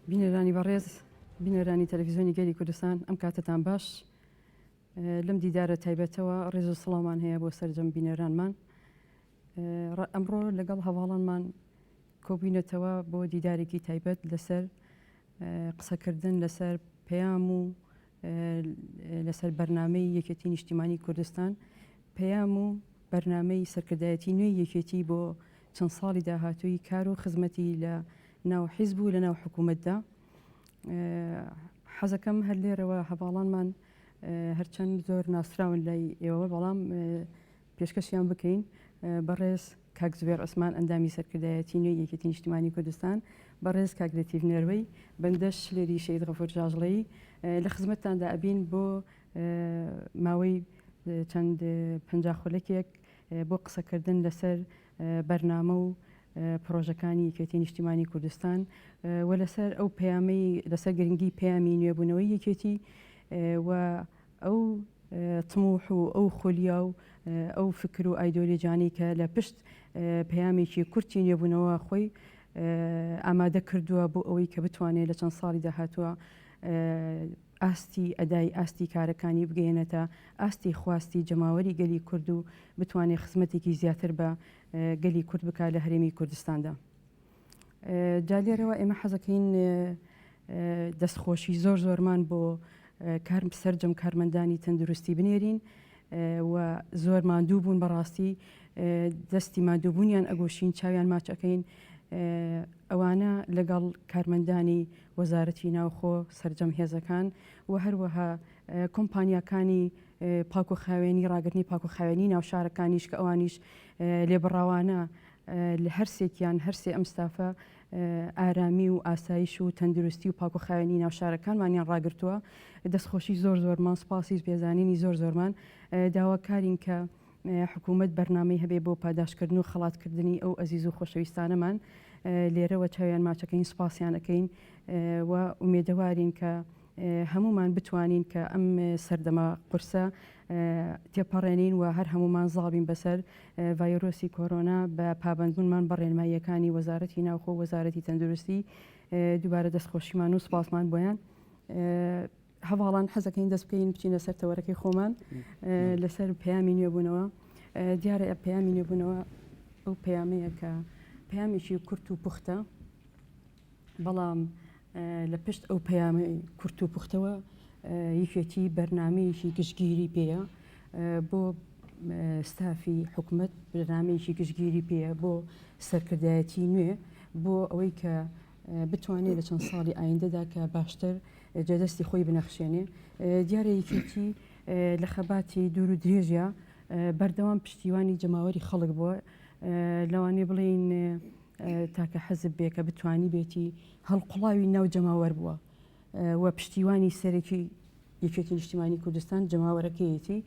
بینەرانی بەڕێز، بینەرانی تەلەفیزیۆنی گەلی کوردستان، ئەم کاتەتان باش. لەم دیدارە تایبەتەوە ڕێز و سڵاومان هەیە بۆ سەرجەم بینەرانمان. ئەمڕۆ لەگەڵ هەواڵانمان کۆبووینەتەوە بۆ دیدارێکی تایبەت لەسەر قسەکردن لەسەر پەیام و لەسەر بەرنامەی یەکێتی نیشتیمانی کوردستان، پەیام و بەرنامەی سەرکردایەتی نوێی یەکێتی بۆ چەند ساڵی داهاتووی کار و خزمەتی لە ناو حیزب و لە ناو حکوومەتدا. حەزەکەم هەر لێرەوە هەڤاڵانمان هەرچەند زۆر ناسراون لای ئێوە بەڵام پێشکەشیان بکەین. بەڕێز کاک زوبێر عوسمان ئەندامی سەرکردایەتی نوێی یەکێتی نیشتیمانی کوردستان، بەڕێز کاک لەتیف نێروەی، بەندەش شلێری شەهید غەفور ژاژڵەیی لە خزمەتتاندا ئەبین بۆ ماوەی چەند 50 خولەکێک بۆ قسەکردن لەسەر بەرنامە و پڕۆژەکانی یەکێتی نیشتیمانی کوردستان و لەسەر ئەو پەیامەی لەسەر گرنگی پەیامی نوێبوونەوەی یەکێتی و ئەو تموح و ئەو خولیا و ئەو فکر و ئایدۆلۆجیانەی کە لە پشت پەیامێکی کورتی نوێبوونەوە خۆی ئامادە کردووە بۆ ئەوەی کە بتوانێت لە چەند ساڵی داهاتووە ئاستی ئەدای ئاستی کارەکانی بگەیەنێتە ئاستی خواستی جەماوەری گەلی کورد و بتوانێت خزمەتێکی زیاتر بە گەلی کورد بکات لە هەرێمی کوردستاندا. جا لێرەوە ئێمە حەزەکەین دەستخۆشی زۆر زۆرمان بۆ کار سەرجەم کارمەندانی تەندروستی بنێرین و زۆر ماندوو بوون بەڕاستی دەستی ماندووبوونیان ئەگۆشین چاویان ماچەکەین ئەوانە لەگەڵ کارمەندانی وەزارەتی ناوخۆ سەرجەم هێزەکان و هەروەها کۆمپانیاکانی پاک و خاوێنی ڕاگرتنی پاک و خاوێنی ناو شارەکانیش کە ئەوانیش لێبڕاوانە لە هەرسێکیان هەرسێ ئەم ستافە ئارامی و ئاسایش و تەندروستی و پاک و خاوێنی ناو شارەکانمانیان ڕاگرتووە دەستخۆشی زۆر زۆرمان سپاسی پێزانینی زۆر زۆرمان داواکارین کە حکوومەت بەرنامەی هەبێ بۆ پاداشتکردن و خەڵاتکردنی ئەو ئەزیز و خۆشەویستانەمان لێرەوە چاویان ماچەکەین سوپاسیان ئەکەین و ئومێدەوارین کە هەمومان بتوانین کە ئەم سەردەمە قورسە تێپەڕێنین و هەر هەمومان زاڵبین بەسەر ڤایرۆسی کۆرۆنا بە پابەندبوونمان بە ڕێنماییەکانی وەزارەتی ناوخۆ و وەزارەتی تەندروستی دووبارە دەستخۆشیمان و سوپاسمان بۆیان. هەڤاڵان حەزەکەین دەست بکەین بچینە سەر تەوەرەکەی خۆمان لەسەر پەیامی نوێبوونەوە دیارە پەیامی نوێبوونەوە ئەو پەیامەیە کە پەیامێکی کورت و پوختە بەڵام لە پشت ئەو پەیامی کورت و پوختەوە یەکێتی بەرنمەیەکی گشتگیری پێیە بۆ ستافی حکومت بەرنمەیەکی گشتگیری پێیە بۆ سەرکردایەتی نوێ بۆ ئەوەی کە بتوانێت لە چەند ساڵی ئایندەدا کە باشتر جێدەستی خۆی بنەخشێنێ. دیارە یەکێتی لە خەباتی دوور و درێژیا بەردەوام پشتیوانی جەماوەری خەڵک بووە، لەوانەیە بڵێین تاکە حزب بێ کە بتوانیبێتی هەڵقوڵاوی ناو جەماوەر بووە و پشتیوانی سەرەکی یەکێتی نیشتیمانی کوردستان جەماوەرەکەیەتی.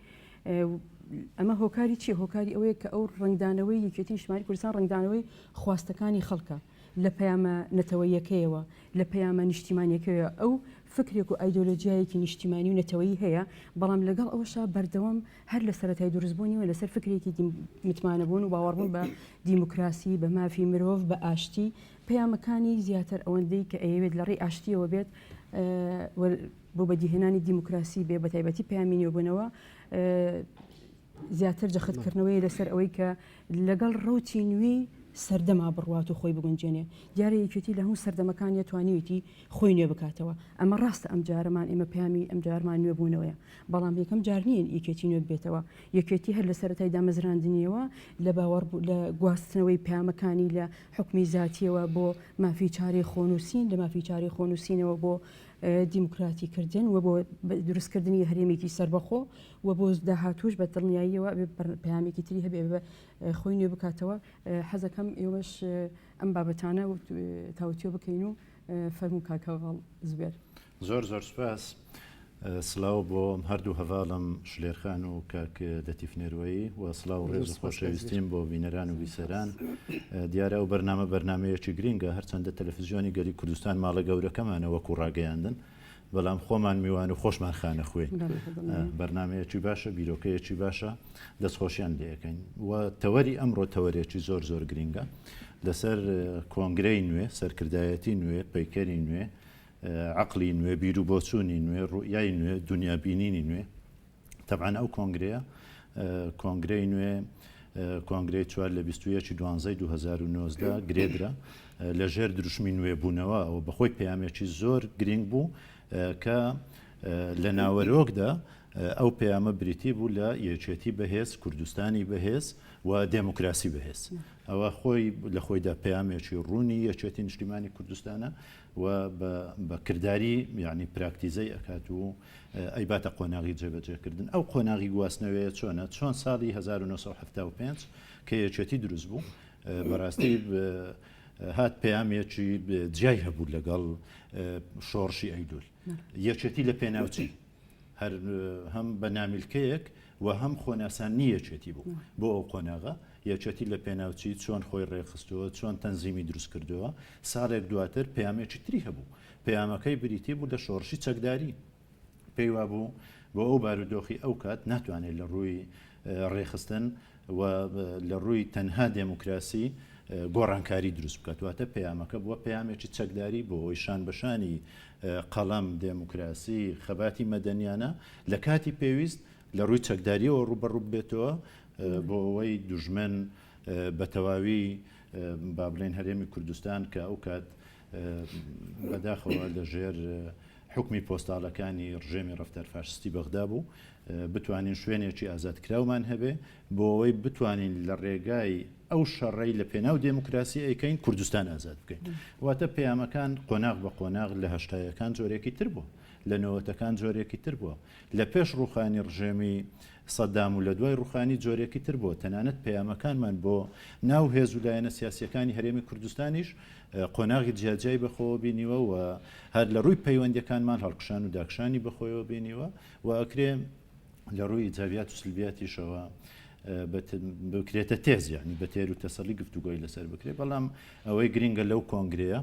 ئەمە هۆکاری چیە؟ هۆکاری ئەوەیە کە ئەو ڕەنگدانەوەی یەکێتی نیشتمانی کوردستان ڕەنگدانەوەی خواستەکانی خەڵکە. لە پەیامە نەتەوەییەکەیەوە، لە پەیامە نیشتیمانیەکەیەوە، ئەو فکرێک و ئایدۆلۆجیایەکی نیشتیمانی و نەتەوەیی هەیە، بەڵام لەگەڵ ئەوەشا بەردەوام هەر لە سەرەتای دروستبوونیەوە لەسەر فکرێکی متمانەبوون و باوەڕبوون بە دیموکراسی، بە مافی مرۆڤ، بە ئاشتی، پەیامەکانی زیاتر ئەوەندەی کە ئەیەوێت لە ڕێی ئاشتیەوە بێت و بۆ بەدیهێنانی دیموکراسی بێ، بەتایبەتی پەیامی نوێبوونەوە، زیاتر جەختکردنەوەیە لەسەر ئەوەی کە لەگەڵ ڕەوتی نوێی سەردەما بڕوات و خۆی بگونجێنێ. دیارە یەکێتی لە هەموو سەردەمەکانیا توانیویەتی خۆی نوێ بکاتەوە. ئەمە ڕاستە ئەم جارەمان ئێمە پەیامی ئەم جارمان نوێبوونەوەیە. بەڵام یەکەم جار نییە یەکێتی نوێ ببێتەوە. یەکێتی هەر لە سەرەتای دامەزراندنیەوە لە باوەڕ لە گواستنەوەی پەیامەکانی لە حوکمی زاتیەوە بۆ مافی چارەی خۆنووسین، لە مافی چارەی خۆنووسینەوە بۆ دیموکراتی کردن و بۆ دروستکردنی هەرێمێکی سەربەخۆ و بۆ داهاتووش بە دڵنیاییەوە ئەبێ پەیامێکی تری هەبێ بە خۆی نوێ بکاتەوە حەزەکەم ئێوەش ئەم بابەتانە تاوتوێ بکەین و فەرموو کاک هەڤاڵ زوبێر. زۆر زۆر سوپاس. سلاو بۆ هەردوو هەڤاڵم شلێرخان و کاک لەتیف نێروەیی و سلاو و ڕێز و خۆشەویستیم بۆ بینەران و بیسەران. دیارە ئەو بەرنامە بەرنامەیەکی گرینگە هەرچەندە تەلەفزیۆنی گەلی کوردستان ماڵە گەورەکەمانە وەکو ڕاگەیاندن بەڵام خۆمان میوان و خۆشمان خانەخوێین. بەرنامەیەکی باشە، بیرۆکەیەکی باشە، دەستخۆشیان لێ ئەکەین و تەوەری ئەمڕۆ تەوەرێکی زۆر زۆر گرینگە لەسەر کۆنگرەی نوێ، سەرکردایەتی نوێ، پەیکەری نوێ. عەقڵی نوێ، بیروبۆچوونی نوێ، ڕوئیای نوێ، دونیابینینی نوێ. تەبعەن ئەو کۆنگرەیە، کۆنگرەی نوێ، کۆنگرەی چوار لە 21 ی دوانزەی 2019 گرێدرا لە ژێر دروشمی نوێبوونەوە، ئەوە بەخۆی پەیامێکی زۆر گرینگ بوو کە لە ناوەرۆکدا ئەو پەیامە بریتی بوو لە یەکێتی بەهێز، کوردستانی بەهێز و دێموکراسی بەهێز. ئەوە خۆی لە خۆیدا پەیامێکی ڕوونی یەکێتی نیشتیمانی کوردستانە و بە کرداری یعنی پراکتیزەی ئەکات و ئەیباتە قۆناغی جێبەجێکردن. ئەو قۆناغی گواستنەوەیە چۆنە؟ چۆن ساڵی 1975 کە یەکێتی دروست بوو بەڕاستی هات پەیامێکی جیای هەبوو لەگەڵ شۆڕشی ئەیلول. یەکێتی لە پێناو چی؟ هەر هەم بە نامیلکەیەک و هەم خۆناساندنی یەکێتی بوو بۆ ئەو قۆناغە، یەکێتی لە پێناو چی، چۆن خۆی ڕێکخستووە، چۆن تەنزیمی دروست کردووە، ساڵێک دواتر پەیامێکی تری هەبوو، پەیامەکەی بریتی بوو لە شۆڕشی چەکداری، پێی وابوو بۆ ئەو بارودۆخی ئەو کات ناتوانێت لە ڕووی ڕێکخستن و لە ڕووی تەنها دێموکراسی گۆڕانکاری دروست بکات، واتە پەیامەکە بووە پەیامێکی چەکداری بۆ ئەوەی شان بە شانی قەڵەم، دێموکراسی، خەباتی مەدەنیانە لە کاتی پێویست لە ڕووی چەکداریەوە ڕووبەڕوو ببێتەوە بۆ ئەوەی دوژمن بە تەواوی با بڵێین هەرێمی کوردستان کە ئەو کات بەداخەوە لە ژێر حوکمی پۆستاڵەکانی ڕژێمی ڕەفتار فاشستی بەغدا بوو، بتوانین شوێنێکی ئازادکراومان هەبێ بۆ ئەوەی بتوانین لە ڕێگای ئەو شەڕەی لە پێناو دێموکراسی ئەیکەین کوردستان ئازاد بکەین. واتە پەیامەکان قۆناغ بە قۆناغ لە هەشتایەکان جۆرێکی تر بووە، لە نەوەتەکان جۆرێکی تر بووە، لە پێش ڕووخانی ڕژێمی سەدام و لە دوای ڕووخانی جۆرێکی تر بووە، تەنانەت پەیامەکانمان بۆ ناو هێز و لایەنە سیاسییەکانی هەرێمی کوردستانیش قۆناغی جیاجیای بەخۆوە بینیوە و هەر لە ڕووی پەیوەندیەکانمان هەڵکشان و داکشانی بەخۆیەوە بینیوە و ئەکرێ لە ڕووی ئیجابیات و سلبیاتیشەوە بکرێتە تێز یعنی بە تێر و تەسەلی گفتوگۆی لەسەر بکرێت بەڵام ئەوەی گرنگە لەو کۆنگرەیە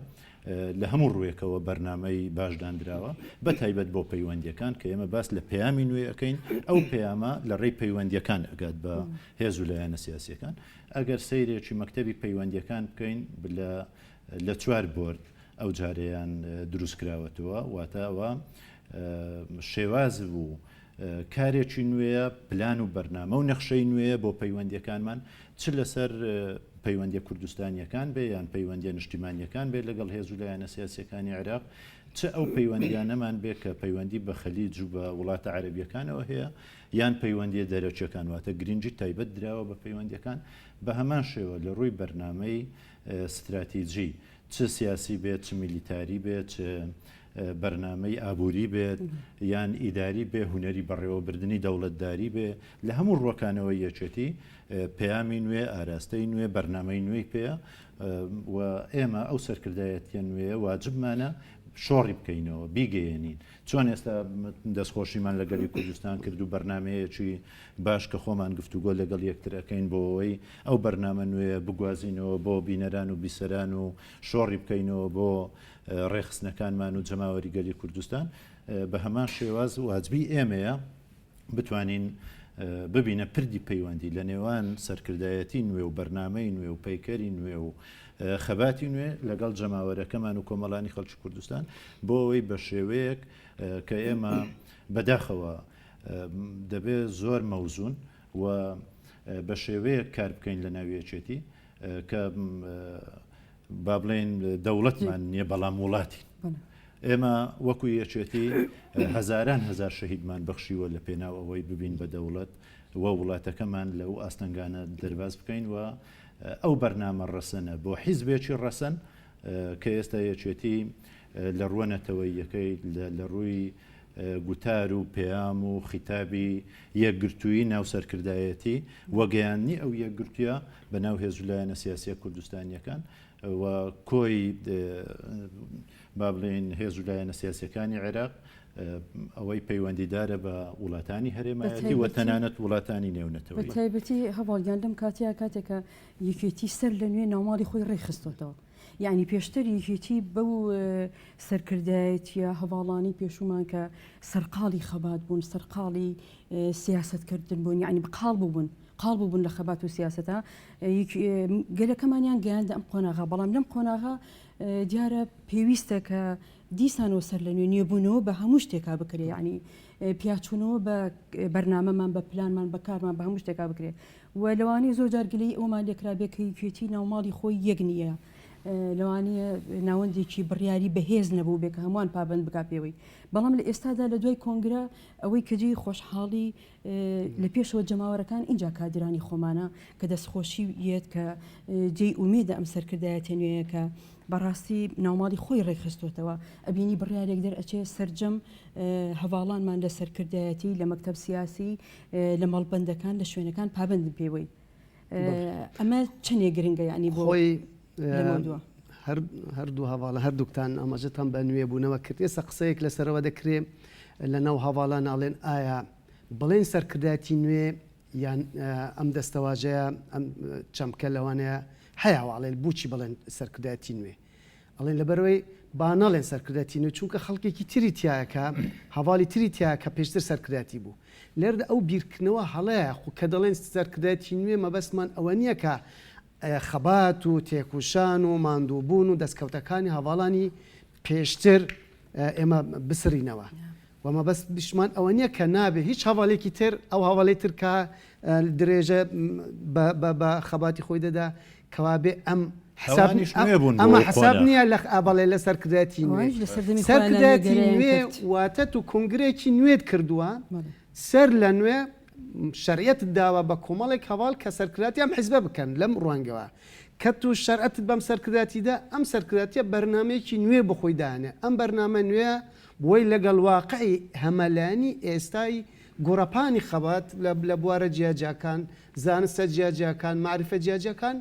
لە هەموو ڕوویەکەوە بەرنامەی باش دانراوە بە تایبەت بۆ پەیوەندیەکان کە ئێمە باس لە پەیامی نوێ ئەەکەین ئەو پەیامە لە ڕێی پەیوەندیەکان ئەگات بە هێز و لایەنە سیاسیەکان ئەگەر سەیرێکی مەکتەبی پەیوەندیەکان بکەین لە لە چوار بۆرد ئەو جارەیان دروست کراوەتەوە واتە ئەوە شێواز و کارێکی نوێیە پلان و بەرنامە و نەخشەی نوێیە بۆ پەیوەندیەکانمان چ لەسەر پەیوەندیە کوردستانیەکان بێ یان پەیوەندیە نیشتیمانیەکان بێ لەگەڵ هێز و لایەنە سیاسیەکانی عێراق چ ئەو پەیوەندیانەمان بێ کە پەیوەندی بە خەلیج و بە وڵاتە عەرەبیەکانەوە هەیە یان پەیوەندیە دەرەکیەکان واتە گرنگی تایبەت دراوە بە پەیوەندیەکان بە هەمان شێوە لە ڕووی بەرنامەی ستراتیجی چ سیاسی بێت چ میلیتاری بێت چ بەرنامەی ئابووری بێت یان ئیداری بێ هونەری بەڕێوەبردنی دەوڵەتداری بێ لە هەموو ڕووەکانەوە یەکێتی پەیامی نوێ ئاراستەی نوێ بەرنامەی نوێی پێیە و ئێمە ئەو سەرکردایەتیە نوێیە واجبمانە شۆڕی بکەینەوە بیگەیەنین چۆن ئێستا دەستخۆشیمان لە گەلی کوردستان کرد و بەرنامەیەکی باش کە خۆمان گفتوگۆ لەگەڵ یەکتر ئەکەین بۆ ئەوەی ئەو بەرنامە نوێیە بگوازینەوە بۆ بینەران و بیسەران و شۆڕی بکەینەوە بۆ ڕێکخستنەکانمان و جەماوەری گەلی کوردستان بە هەمان شێواز واجبی ئێمەیە بتوانین ببینە پردی پەیوەندی لە نێوان سەرکردایەتی نوێ و بەرنامەی نوێ و پەیکەری نوێ و خەباتی نوێ لەگەڵ جەماوەرەکەمان و کۆمەڵانی خەڵکی کوردستان بۆ ئەوەی بە شێوەیەک کە ئێمە بەداخەوە دەبێ زۆر مەوزون و بە شێوەیەک کار بکەین لە ناو یەکێتی کە با بڵێین دەوڵەتمان نییە بەڵام وڵاتین. ئێمە وەکو یەکێتی هەزاران هەزار شەهیدمان بەخشیوە لە پێناو ئەوەی ببین بە دەوڵەت و وڵاتەکەمان لەو ئاستەنگانە دەرباز بکەین و ئەو بەرنامە ڕەسەنە بۆ حیزبێکی ڕەسەن کە ئێستا یەکێتی لە ڕووە نەتەوەییەکەی لە ڕووی گوتار و پەیام و خیتابی یەکگرتوویی ناو سەرکردایەتی و گەیاندنی ئەو یەکگرتوویە بە ناو هێز و لایەنە سیاسییە کوردستانییەکان و کۆی با بڵێین هێز و لایەنە سیاسییەکانی عێراق ئەوەی پەیوەندیدارە بە وڵاتانی هەرێمایەتی و تەنانەت وڵاتانی نێونەتەوەیی. بە تایبەتی هەڤاڵ گیان لەم کاتەیا کاتێک کە یەکێتی سەر لە نوێ ناوماڵی خۆی ڕێکخستۆتەوە یەعنی پێشتر یەکێتی بەو سەرکردایەتیە هەڤاڵانی پێشوومان کە سەرقاڵی خەبات بوون سەرقاڵی سیاسەتکردن بوون یەعنی قاڵ بووبوون قاڵ بووبوون لە خەبات و سیاسەتە گەلەکەمانیان گەیاندە ئەم قۆناغە بەڵام لەم قۆناغە. دیارە پێویستە کە دیسانەوە سەر لە نوێ نوێبوونەوە بە هەموو شتێکا بکرێ یعنی پیاچوونەوە بە بەرنامەمان بە پلانمان بە کارمان بە هەموو شتێکا بکرێ و لەوانەیە زۆر جار گلەیی ئەوەمان لێکرابێ کە یەکێتی ناوماڵی خۆی یەک نییە لەوانەیە ناوەندێکی بڕیاری بەهێز نەبوو بێ کە هەمووان پابند بکا پێوەی بەڵام لە ئێستادا لە دوای کۆنگرە ئەوەی کە جێی خۆشحاڵی لە پێشەوە جەماوەرەکان ئینجا کادرانی خۆمانە کە دەستخۆشی یەت کە جێی ئومێدە ئەم سەرکردایەتیە نوێیە کە بەڕاستی ناوماڵی خۆی ڕێکخستۆتەوە ئەبینی بڕیارێک دەرئەچێ سەرجەم هەڤاڵانمان لە سەرکردایەتی لە مەکتەب سیاسی لە مەڵبەندەکان لە شوێنەکان پابەندن پێوەی ئەمە چەندێ گرنگە یعنی بۆ خۆی هەردوو هەواڵە هەردووکتان ئاماژەتان بە نوێبوونەوە کرد ئێستا قسەیەک لەسەرەوە دەکرێ لە ناو هەواڵان ئاڵێن ئایا بڵێن سەرکردایەتی نوێ یان ئەم دەستەواژەیە ئەم چەمکە لەوانەیە هەیە ئەڵێن بۆچی بڵێن سەرکردایەتی نوێ ئەڵێن لەبەرئەوەی با نەڵێن سەرکردایەتی نوێ چونکە خەڵکێکی تری تیایە کە هەڤاڵی تری تیایە کە پێشتر سەرکردایەتی بوو. لێرەدا ئەو بیرکردنەوە هەڵەیە، خۆ کە دەڵێن سەرکردایەتی نوێ مەبەستمان ئەوە نییە کە خەبات و تێکوشان و ماندووبوون و دەستکەوتەکانی هەڤاڵانی پێشتر ئێمە بسرینەوە و مەبەستیشمان ئەوە نییە کە نابێ هیچ هەڤاڵێکی تر ئەو هەڤاڵی تر کە درێژە بە خەباتی خۆی دەدا کەوابێ ئەم حساب ئەمە حساب نییە لە بەڵێ لە سەرکردایەتی نوێ سەرکردایەتی نوێ واتە تو کۆنگرێکی نوێت کردووە سەر لە نوێ شەرعیەتت داوە بە کۆمەڵێک هەواڵ کە سەرکردایەتی ئەم حزبە بکەن لەم ڕوانگەوە کە تو شەرعەتت بەم سەرکردایەتیدا ئەم سەرکردایەتیە بەرنامەیەکی نوێ بۆ خۆی دانێ ئەم بەرنامە نوێ بۆی لەگەڵ واقعی هەمەلایەنی ئێستای گۆڕەپانی خەبات لە بوارە جیاجیاکان، زانستە جیاجیاکان، مەعریفە جیاجیاکان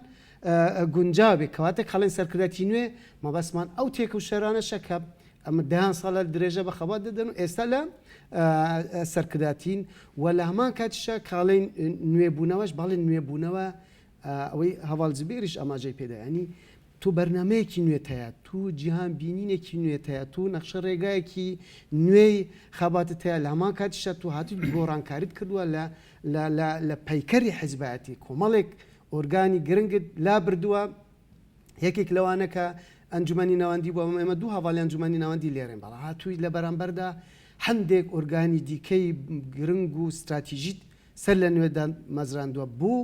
گونجاو بێ. کەواتە کە ئەڵێن سەرکردایەتی نوێ، مەبەستمان ئەو تێکۆشەرانەشە کە ئەمە دەیان ساڵە درێژە بە خەبات دەدەن و ئێستا لە سەرکردایەتین و لە هەمان کاتیشا کە ئەڵێین نوێبوونەوەش، بەڵێ نوێبوونەوە ئەوەی هەڤاڵ زوبێریش ئاماژەی پێدا یانی تۆ بەرنامەیەکی نوێت هەیە، تۆ جیهان بینینێکی نوێت هەیە، تۆ نەخشە ڕێگایەکی نوێی خەباتت هەیە، لە هەمان کاتیشدا تۆ هاتوویت گۆڕانکاریت کردووە لە لە لە لە پەیکەری حیزبایەتی، کۆمەڵێک ئۆرگانی گرنگت لابردووە، یەکێک لەوانە کە ئەنجومەنی ناوەندی بووە، ئێمە دوو هەڤاڵی ئەنجومەنی ناوەندی لێرەین، بەڵام هاتوویت لە بەرامبەردا هەندێک ئۆرگانی دیکەی گرنگ و ستراتیژیت سەر لە نوێ دامەزراندوە بۆ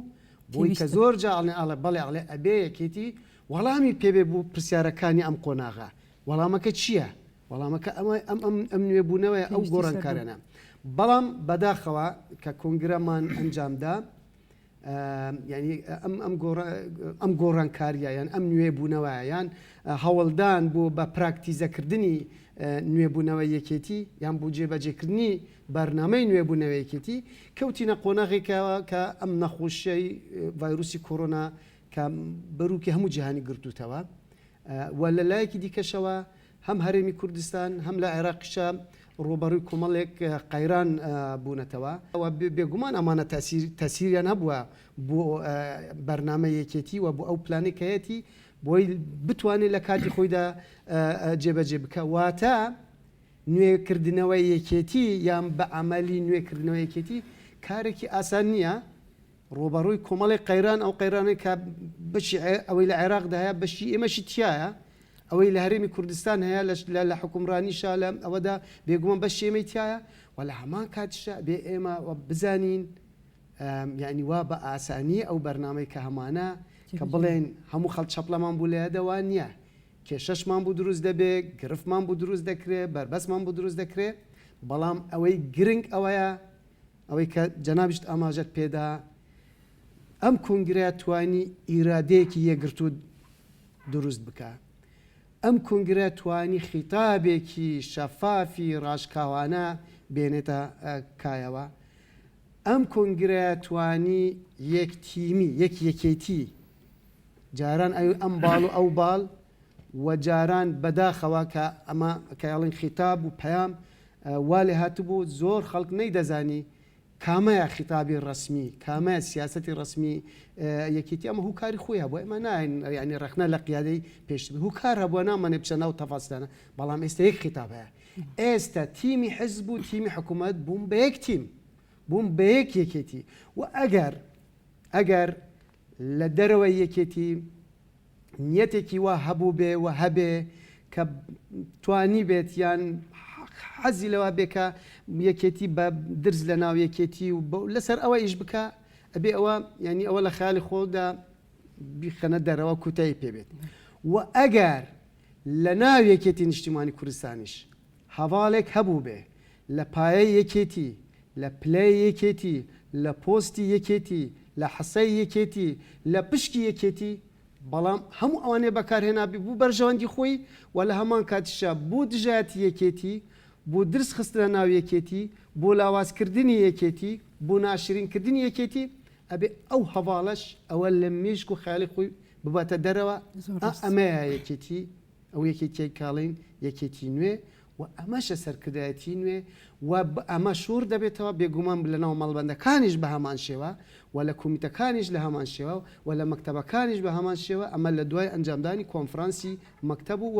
بۆی کە زۆر جا ئەڵێ ئەڵێ بەڵێ ئەڵێ ئەبێ یەکێتی وەڵامی پێبێ بۆ پرسیارەکانی ئەم قۆناغە وەڵامەکە چییە؟ وەڵامەکە ئەمە ئەم ئەم ئەم نوێبوونەوەیە ئەو گۆڕانکارانە بەڵام بەداخەوە کە کۆنگرەمان ئەنجامدا یعنی ئەم ئەم ئەم گۆڕانکاریە یان ئەم نوێبوونەوە یان هەوڵدان بۆ بە پراکتیزەکردنی نوێبوونەوەی یەکێتی یان بۆ جێبەجێکردنی بەرنامەی نوێبوونەوەی یەکێتی، کەوتینە قۆناغێکەوە کە ئەم نەخۆشیەی ڤایرۆسی کۆرۆنا کە بەروکی هەموو جیهانی گرتووتەوە و لە لایەکی دیکەشەوە هەم هەرێمی کوردستان هەم لە عێراقیشە ڕووبەڕووی کۆمەڵێک قەیران بوونەتەوە. و بێگومان ئەمانە تەسیریان هەبووە بۆ بەرنامەی یەکێتی و بۆ ئەو پلانەی کە هەیەتی بۆی بتوانێت لە کاتی خۆیدا جێبەجێ بکە واتە نوێکردنەوەی یەکێتی یان بە عەمەلی نوێکردنەوەی یەکێتی کارێکی ئاسان نییە، ڕووبەڕووی کۆمەڵێک قەیران ئەو قەیرانەی کە بەشی ئەوەی لە عێراقدا هەیە بەشی ئێمەشی تیایە، ئەوەی لە هەرێمی کوردستان هەیە لە حوکمڕانیشا لە ئەوەدا بێگومان بەشی ئێمەی تیایە و لە هەمان کاتیشا بێ ئێمە بزانین یعنی وا بە ئاسانی ئەو بەرنامەی کە هەمانە کە بڵێن هەموو خەڵک چەپڵەمان بوو لە یادەوە نییە کێشەشمان بو دروست دەبێ، گرفتمان بو دروست دەکرێ، بەربەستمان بو دروست دەکرێ، بەڵام ئەوەی گرنگ ئەوەیە، ئەوەی کە جەنابیشت ئاماژەت پێدا، ئەم کۆنگرەیە توانی ئیرادەیەکی یەکگرتوو دروست بکا. ئەم کۆنگرە توانی خیتابێکی شەفافی ڕاشکاوانە بێنێتە کایەوە. ئەم کۆنگرەیە توانی یەک تیمی، یەک یەکێتی، جاران ئەو ئەم باڵ و ئەو باڵ و جاران بەداخەوە کە ئەمە کە ئەڵێن خیتاب و پەیام وا لێ هاتبوو زۆر خەڵک نەیدەزانی کامەیە خیتابی ڕەسمی کامەیە سیاسەتی ڕەسمی یەکێتی ئەمە هوکاری خۆی هەبوو ئێمە ناین یعنی ڕەخنە لە قیادەی پێشتر هوکار هەبووە نامانێ بچە ناو تەفاسیلانە بەڵام ئێستا یەک خیتاب هەیە ئێستا تیمی حزب و تیمی حکوومەت بوون بە یەک تیم بوون بە یەک یەکێتی و ئەگەر ئەگەر لە دەرەوەی یەکێتی نیەتێکی وا هەبووبێ و هەبێ کە توانی بێت یان حەزی لەوە بێ کە یەکێتی بە درز لە ناو یەکێتی و لەسەر ئەوە ئیش بکە ئەبێ ئەوە یعنی ئەوە لە خەیاڵی خۆدا بیخەنە دەرەوە کوتایی پێ بێت و ئەگەر لە ناو یەکێتی نیشتیمانی کوردستانیش هەڤاڵێک هەبووبێ لە پایەی یەکێتی، لە پلەی یەکێتی، لە پۆستی یەکێتی، لە حسەی یەکێتی، لە پشکی یەکێتی، بەڵام هەموو ئەوانەی بەکارهێنابی بو بەرژەوەندی خۆی و لە هەمان کاتیشا بو دژایەتی یەکێتی، بو درز خستنە ناو یەکێتی، بو لاوازکردنی یەکێتی، بو ناشرین کردنی یەکێتی، ئەبێ ئەو هەڤاڵەش ئەوە لە مێشک و خەیاڵی خۆی بباتە دەرەوە، ئا ئەمەیە یەکێتی. ئەو یەکێتیەی کاڵین یەکێتی نوێ و ئەمەشە سەرکردایەتی نوێ و ئەمە شۆڕ دەبێتەوە بێگومان لەناو مەڵبەندەکانیش بە هەمان شێوە و لە کۆمیتەکانیش لە هەمان شێوە و لە مەکتەبەکانیش بە هەمان شێوە ئەمە لە دوای ئەنجامدانی کۆنفرانسی مەکتەب و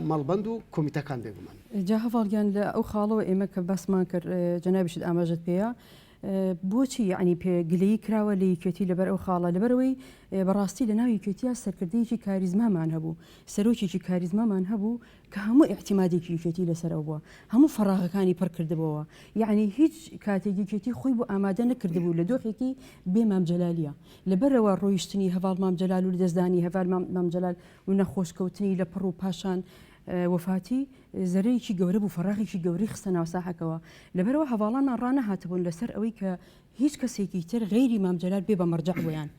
مەڵبەند و کۆمیتەکان بێگومان. جا هەڤاڵ گیان لە ئەو خاڵەوە ئێمە کە باسمان کرد جەنابیشت ئاماژەت پێیا بۆچی یەعنی پێ گلەیی کراوە لە یەکێتی لەبەر ئەو خاڵە؟ لەبەرئەوەی بەڕاستی لەناو یەکێتیا سەرکردەیەکی کاریزمامان هەبوو، سەرۆکێکی کاریزمامان هەبوو کە هەموو ئیعتیمادێکی یەکێتی لەسەر ئەو بووە، هەموو فەڕاغەکانی پڕ کردبۆوە، یەعنی هیچ کاتێک یەکێتی خۆی بۆ ئامادە نەکردبوو لە دۆخێکی بێ مام جەلالیە. لەبەرئەوە ڕۆیشتنی هەڤاڵ مام جەلال و لەدەستدانی هەڤال مام جەلال و نەخۆشکەوتنی لەپڕ و پاشان وەفاتی، زەرەرێکی گەورە بوو، فەراغێکی گەورەی خستە ناو ساحەکەوە، لەبەرئەوە هەڤاڵانمان ڕانەهاتبوون لەسەر ئەوەی کە هیچ کەسێکی تر غەیری مام جەلال بێ بە مەرجەع بۆیان.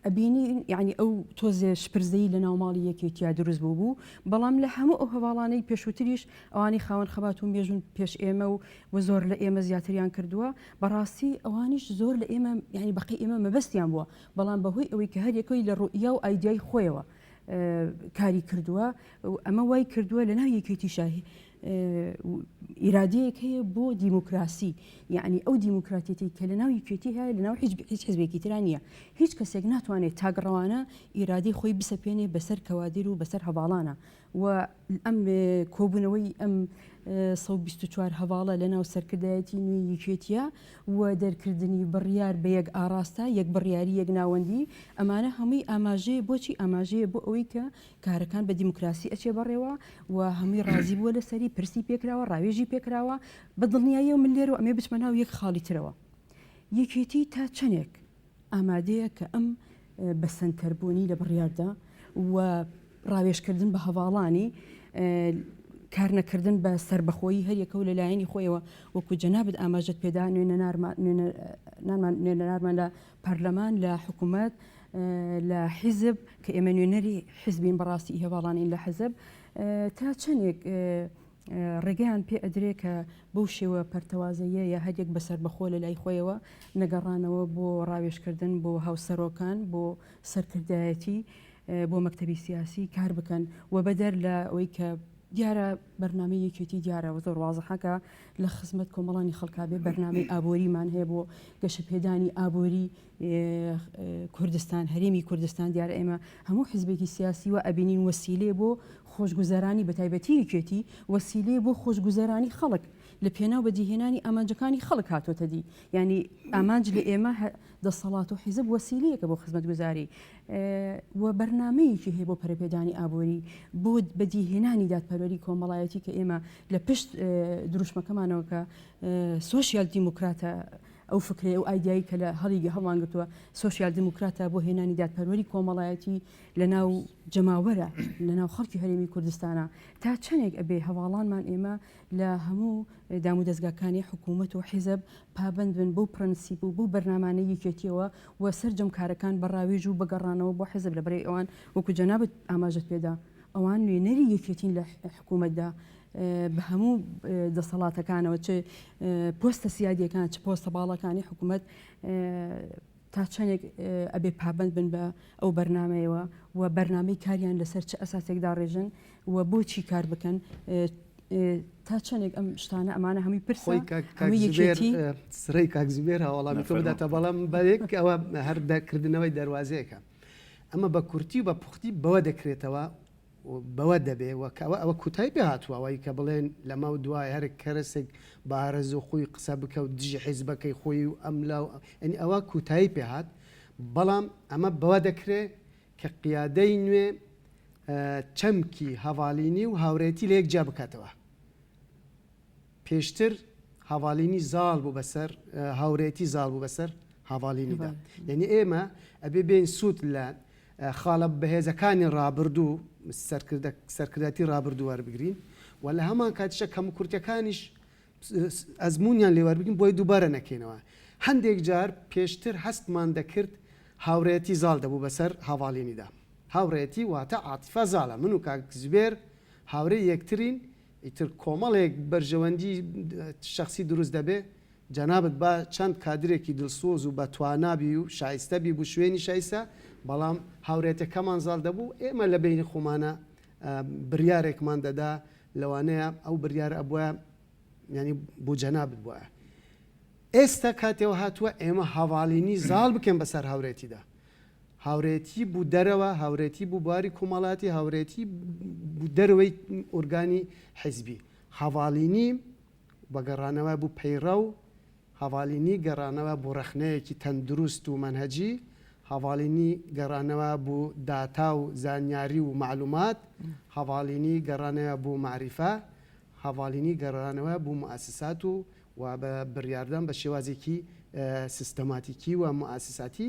ئەبینین یەعنی ئەو تۆزێ شپرزەیی لە ناو ماڵی یەکێتیا دروست بووبوو، بەڵام لە هەموو ئەو هەڤاڵانەی پێشووتریش ئەوانەی خاوەن خەبات و مێژوون پێش ئێمە و و زۆر لە ئێمە زیاتریان کردووە، بەڕاستی ئەوانیش زۆر لە ئێمە یەعنی بەقەی ئێمە مەبەستیان بووە، بەڵام بەهۆی ئەوەی کە هەر یەکەی لە ڕوئیا و ئایدیای خۆیەوە کاری کردووە و ئەمە وای کردووە لە ناو یەکێتیشا ئیرادەیەک هەیە بۆ دیموکراسی یعنی ئەو دیموکراتیەتی کە لە ناو یەکێتی هەیە لە ناو هیچ حزبێکی ترا نییە هیچ کەسێک ناتوانێت تاگڕەوانە ئیرادەی خۆی بسەپێنێ بەسەر کەوادر و بەسەر هەواڵانە و ئەم کۆبوونەوەی ئەم 124 هەواڵە لە ناو سەرکردایەتی نوێی یەکێتیە و دەرکردنی بڕیار بە یەک ئاڕاستە، یەک بڕیاری یەک ناوەندی، ئەمانە هەمووی ئاماژەیە بۆچی؟ ئاماژەیە بۆ ئەوەی کە کارەکان بە دیموکراسی ئەچێ بەڕێوە و هەمووی ڕازی بووە لەسەری، پرسی پێکراوە، ڕاوێژی پێکراوە. بە دڵنیاییەوە من لێرەوە ئەمەوێ بچمە ناو یەک خاڵی ترەوە. یەکێتی تا چەندێک ئامادەیە کە ئەم بە سەنتەربوونی لە بڕیاردا و ڕاوێژکردن بە هەڤاڵانی، کارنەکردن بە سەربەخۆیی هەریەکە و لە لایەنی خۆیەوە وەکو جەنابت ئاماژەت پێدا نوێنەرانمان لە پەرلەمان لە حکوومەت لە حیزب کە ئێمە نوێنەری حیزبین بەڕاستی هەواڵانین لە حیزب تا چەندێک ڕێگەیان پێ ئەدرێ کە بەو شێوە پەرتەوازەییە یا هەریەک بە سەربەخۆ لە لای خۆیەوە نەگەڕانەوە بۆ ڕاوێژکردن بۆ هاوسەرۆکان بۆ سەرکردایەتی بۆ مەکتەبی سیاسی کار بکەن و بەدەر لە ئەوەی کە دیارە بەرنامەی یەکێتی دیارە و زۆر وازحە کە لە خزمەت کۆمەڵانی خەڵکا بێ بەرنامەی ئابووریمان هەیە بۆ گەشەپێدانی ئابووری کوردستان هەرێمی کوردستان دیارە ئێمە هەموو حزبێکی سیاسی و ئەبینین وەسیلەیە بۆ خۆشگوزەرانی بەتایبەتی یەکێتی وەسیلەیە بۆ خۆشگوزەرانی خەڵک لە پێناو بەدیهێنانی ئامانجەکانی خەڵک هاتۆتە دی یعنی ئامانج لە ئێمە دەسەڵات و حیزب وەسیلەیەکە بۆ خزمەتگوزاری و بەرنمەیەکی هەیە بۆ پەرەپێدانی ئابووری بۆ بەدیهێنانی دادپەروەری کۆمەڵایەتی کە ئێمە لە پشت دروشمەکەمانەوە کە سۆسیال دیموکراتە ئەو فکرەی ئەو ئایدیای کە لە هەڵی هەڵمانگرتووە سۆسیال دیموکراتە بۆ هێنانی دادپەروەری کۆمەڵایەتی لە ناو جەماوەرە لە ناو خەڵکی هەرێمی کوردستانە تا چەندێک ئەبێ هەواڵانمان ئێمە لە هەموو دامودەزگاکانی حکوومەت و حیزب پابەند بن بەو پرەنسیپ و بەو بەرنامانەی یەکێتیەوە و سەرجەم کارەکان بە ڕاوێژ و بەگەڕانەوە بۆ حیزب لە بەرەی ئەوان وەکو جەنابت ئاماژەت پێدا ئەوان نوێنەری یەکێتین لە حکوومەتدا بە هەموو دەسەڵاتەکانەوە چ پۆستە سیادیەکان چ پۆستە باڵاکانی حکوومەت تا چەندێک ئەبێ پابند بن بە ئەو بەرنمەیەوە و بەرنمەی کاریان لەسەر چ ئەساسێک داڕێژن و بۆچی کار بکەن تا چەندێک ئەم شتانە ئەمانە هەمووی پرسە سرەی کاک زوبێر هاوڵامی تۆ بداتە بەڵام بەیەک ئەوە هەر دەکردنەوەی دەواازەیەکە ئەمە بە کورتی و بە پوختی بەوە دەکرێتەوە بەوە دەبێ و کە ئەوە ئەوە کوتای پێ هاتووە ئەوەی کە بڵێن لەمە و دوای هەر کەرەسێک بە ئارەزوو خۆی قسە بکە و دژی حیزبەکەی خۆی و ئەم لا و یانی ئەوە کوتایی پێ هات بەڵام ئەمە بەوە دەکرێ. کە قیادەی نوێ چەمکی هەڤاڵینی و هاورێتی لە یەک جیا بکاتەوە. پێشتر هەڤاڵینی زاڵ بوو بەسەر هاورێتی زاڵ بوو بەسەر هەڤاڵینیدا. یعنی ئێمە ئەبێ بێین سوود لە خاڵە بەهێزەکانی ڕابردوو سەرکردە سەرکردایەتی ڕابردوو وەربگرین و لە هەمان کاتیشە کەموکورتیەکانیش ئەزموونیان لێ وەربگرین بۆی دووبارە نەکەینەوە. هەندێک جار پێشتر هەستمان دەکرد هاوڕێیەتی زاڵ دەبوو بەسەر هاڤاڵینیدا. هاوڕێیەتی واتە عاتیفە زاڵە. من و کاک زوبێر هاورێی یەکترین، ئیتر کۆمەڵێک بەرژەوەندی شەخسی دروست دەبێ، جەنابت با چەند کادرێکی دڵسۆز و بە توانا بی و شایستە بی بو شوێنی شایستە، بەڵام هاورێتەکەمان زاڵ دەبوو، ئێمە لە بەینی خۆمانا بریارێکمان دەدا، لەوانەیە ئەو بریارە ئەبوایە یانی بۆ جەنابت بوایە. ئێستا کاتێەوە هاتووە ئێمە هەڤاڵینی زاڵ بکەین بەسەر هاورێتیدا. هاورێتی بوو دەرەوە، هاورێتی بوو بواری کۆمەڵاتی، هاورێتی بوو دەرەوەی ئۆرگانی حیزبی. هەڤاڵینی بە گەڕانەوە بوو پەیڕەو، هەڤاڵینی گەڕانەوە بۆ ڕەخنەیەکی تەندروست و مەنهەجی، هەڤاڵینی گەڕانەوە بۆ داتا و زانیاری و مەعلومات، هەڤاڵینی گەڕانەوە بۆ مەعریفە، هەڤاڵینی گەڕانەوە بۆ موئەسسات و و بە بڕیاردان بە شێوازێکی سیستەماتیکی و موئەسساتی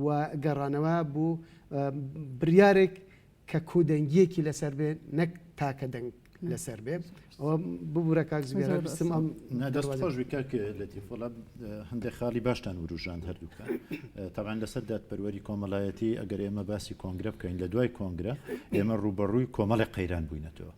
و گەڕانەوە بۆ بڕیارێک کە کۆدەنگییەکی لەسەر بێ نەک تاکە دەنگ لەسەر بێ. ئەوە ببورە کاک زوبێر هەر ویستم ئەم نا دەست خۆش بی کاک لەتیف وەڵا هەندێک خاڵی باشتان وروژاند هەردووکتان تەبعەن لەسەر دادپەروەری کۆمەڵایەتی ئەگەر ئێمە باسی کۆنگرە بکەین لە دوای کۆنگرە ئێمە ڕووبەڕووی کۆمەڵێک قەیران بووینەتەوە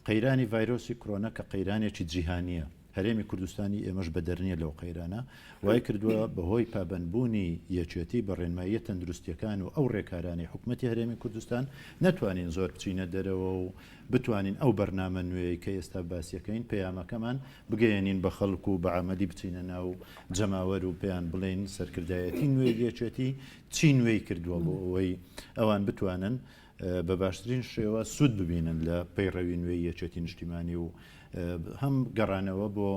قەیرانی ڤایرۆسی کرۆنا کە قەیرانێکی جیهانییە هەرێمی کوردستانی ئێمەش بەدەر نییە لەو قەیرانە، وای کردووە بەهۆی پابەندبوونی یەکێتی بە ڕێنماییە تەندروستییەکان و ئەو ڕێکارانەی حکومەتی هەرێمی کوردستان نەتوانین زۆر بچینە دەرەوە و بتوانین ئەو بەرنامە نوێیەی کە ئێستا باسیەکەین پەیامەکەمان بگەیەنین بە خەڵک و بە عەمەلی بچینە ناو جەماوەر و پێیان بڵێین سەرکردایەتی نوێی یەکێتی چی نوێی کردووە بۆ ئەوەی ئەوان بتوانن بە باشترین شێوە سوود ببینن لە پەیڕەوی نوێی یەکێتی نیشتیمانی و هەم گەڕانەوە بۆ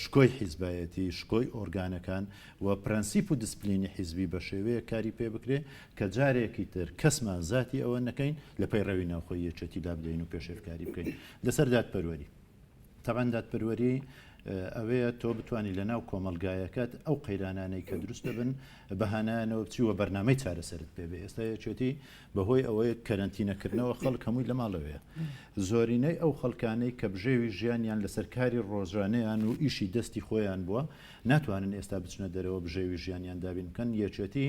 شکۆی حیزبایەتی، شکۆی ئۆرگانەکان و پرەنسیپ و دیسپلینی حیزبی بە شێوەیەک کاری پێ بکرێ کە جارێکی تر کەسمان زاتی ئەوە نەکەین لە پەیڕەوی ناوخۆی یەکێتی لابدەین و پێشێلکاری بکەین لەسەر دادپەروەری. تەبعەن دادپەروەری ئەوەیە تۆ بتانی لە ناو کۆمەلگایەکەت ئەو قەیرانانەی کە دروست دەبن بەهانایانەوە بچی و بەرنامەی چارەسەرت پێ بێ ئێستا یەکێتی بەهۆی ئەوەی کەرەنتینەکردنەوە خەڵک هەمووی لە ماڵەوەیە زۆرینەی ئەو خەڵکانەی کە بژێوی ژیانیان لەسەر کاری ڕۆژانەیان و ئیشی دەستی خۆیان بووە ناتوانن ئێستا بچنە دەرەوە بژێوی ژیانیان دابین بکەن یەکێتی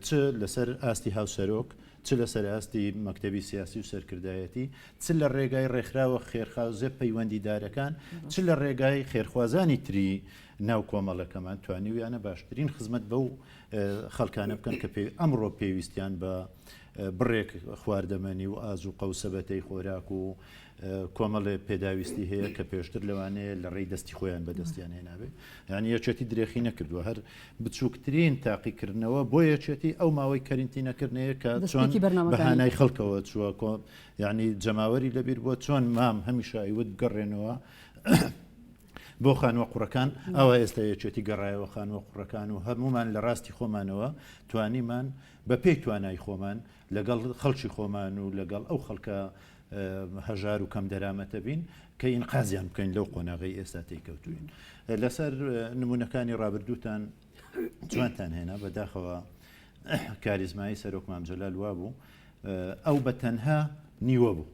چ لەسەر ئاستی هاوسەرۆک چ لەسەر ئاستی مەکتەبی سیاسی و سەرکردایەتی، چ لە ڕێگای ڕێکخراوە خێرخوازە پەیوەندیدارەکان، چ لە ڕێگای خێرخوازانی تری ناو کۆمەڵەکەمان توانیویانە باشترین خزمەت بەو خەڵکانە بکەن کە ئەمڕۆ پێویستیان بە بڕێک خواردەمەنی و ئازوقە و سەبەتەی خۆراک و کۆمەڵێ پێداویستی هەیە کە پێشتر لەوانەیە لە ڕێی دەستی خۆیان بەدەستیان هێنابێ یعنی یەکێتی درێخی نەکردووە هەر بچووکترین تاقیکردنەوە بۆ یەکێتی ئەو ماوەی کەرنتینەکردنەیە کە چۆن بەهانای خەڵکەوە چووە کۆ یعنی جەماوەری لەبیر بووە چۆن مام هەمیشە ئەیوت بگەڕێنەوە بۆ خانووە قوڕەکان ئەوە ئێستا یەکێتی گەڕایەوە خانووە قوڕەکان و هەمومان لە ڕاستی خۆمانەوە توانیمان بە پێی توانای خۆمان لەگەڵ خەڵکی خۆمان و لەگەڵ ئەو خەڵکە هەژار و کەم دەرامەتە بین کە ئینقازیان بکەین لەو قۆناغەی ئێستا تێیکەوتوین. لەسەر نمونەکانی ڕابردووتان جوانتان هێنا بەداخەوە کاریزمایی سەرۆک مام جەلال وابوو ئەو بە تەنها نیوە بوو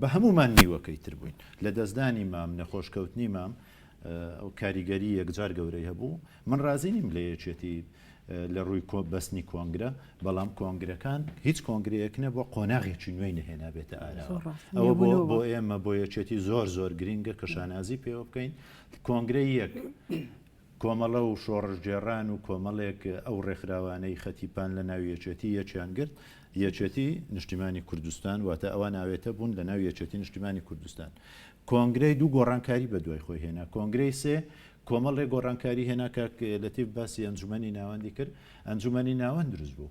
بە هەمومان نیوەکەی تر بووین لە دەستدانی مام نەخۆشکەوتنی مام ئەو کاریگەری یەکجار گەورەی هەبوو من ڕازی نیم لە یەکێتی لە ڕووی کۆ بەستنی کۆنگرە، بەڵام کۆنگرەکان هیچ کۆنگرەیەک نەبووە قۆناغێکی نوێی نەهێنابێتە ئاراوە. ئەوە بۆ بۆ ئێمە بۆ یەکێتی زۆر زۆر گرینگە کە شانازی پێوە بکەین. کۆنگرەی یەک کۆمەڵە و شۆڕشگێڕان و کۆمەڵێک ئەو ڕێکخراوانەی خەتی پان لە ناو یەکێتی یەکیان گرت، یەکێتی نیشتیمانی کوردستان، واتە ئەوان ئاوێتە بوون لە ناو یەکێتی نیشتیمانی کوردستان. کۆنگرەی دوو گۆڕانکاری بەدوای خۆی هێنا. کۆنگرەی سێ کۆمەڵێک گۆڕانکاری هێنا کاک لەتیف باسی ئەنجومەنی ناوەندی کرد، ئەنجومەنی ناوەند دروست بوو.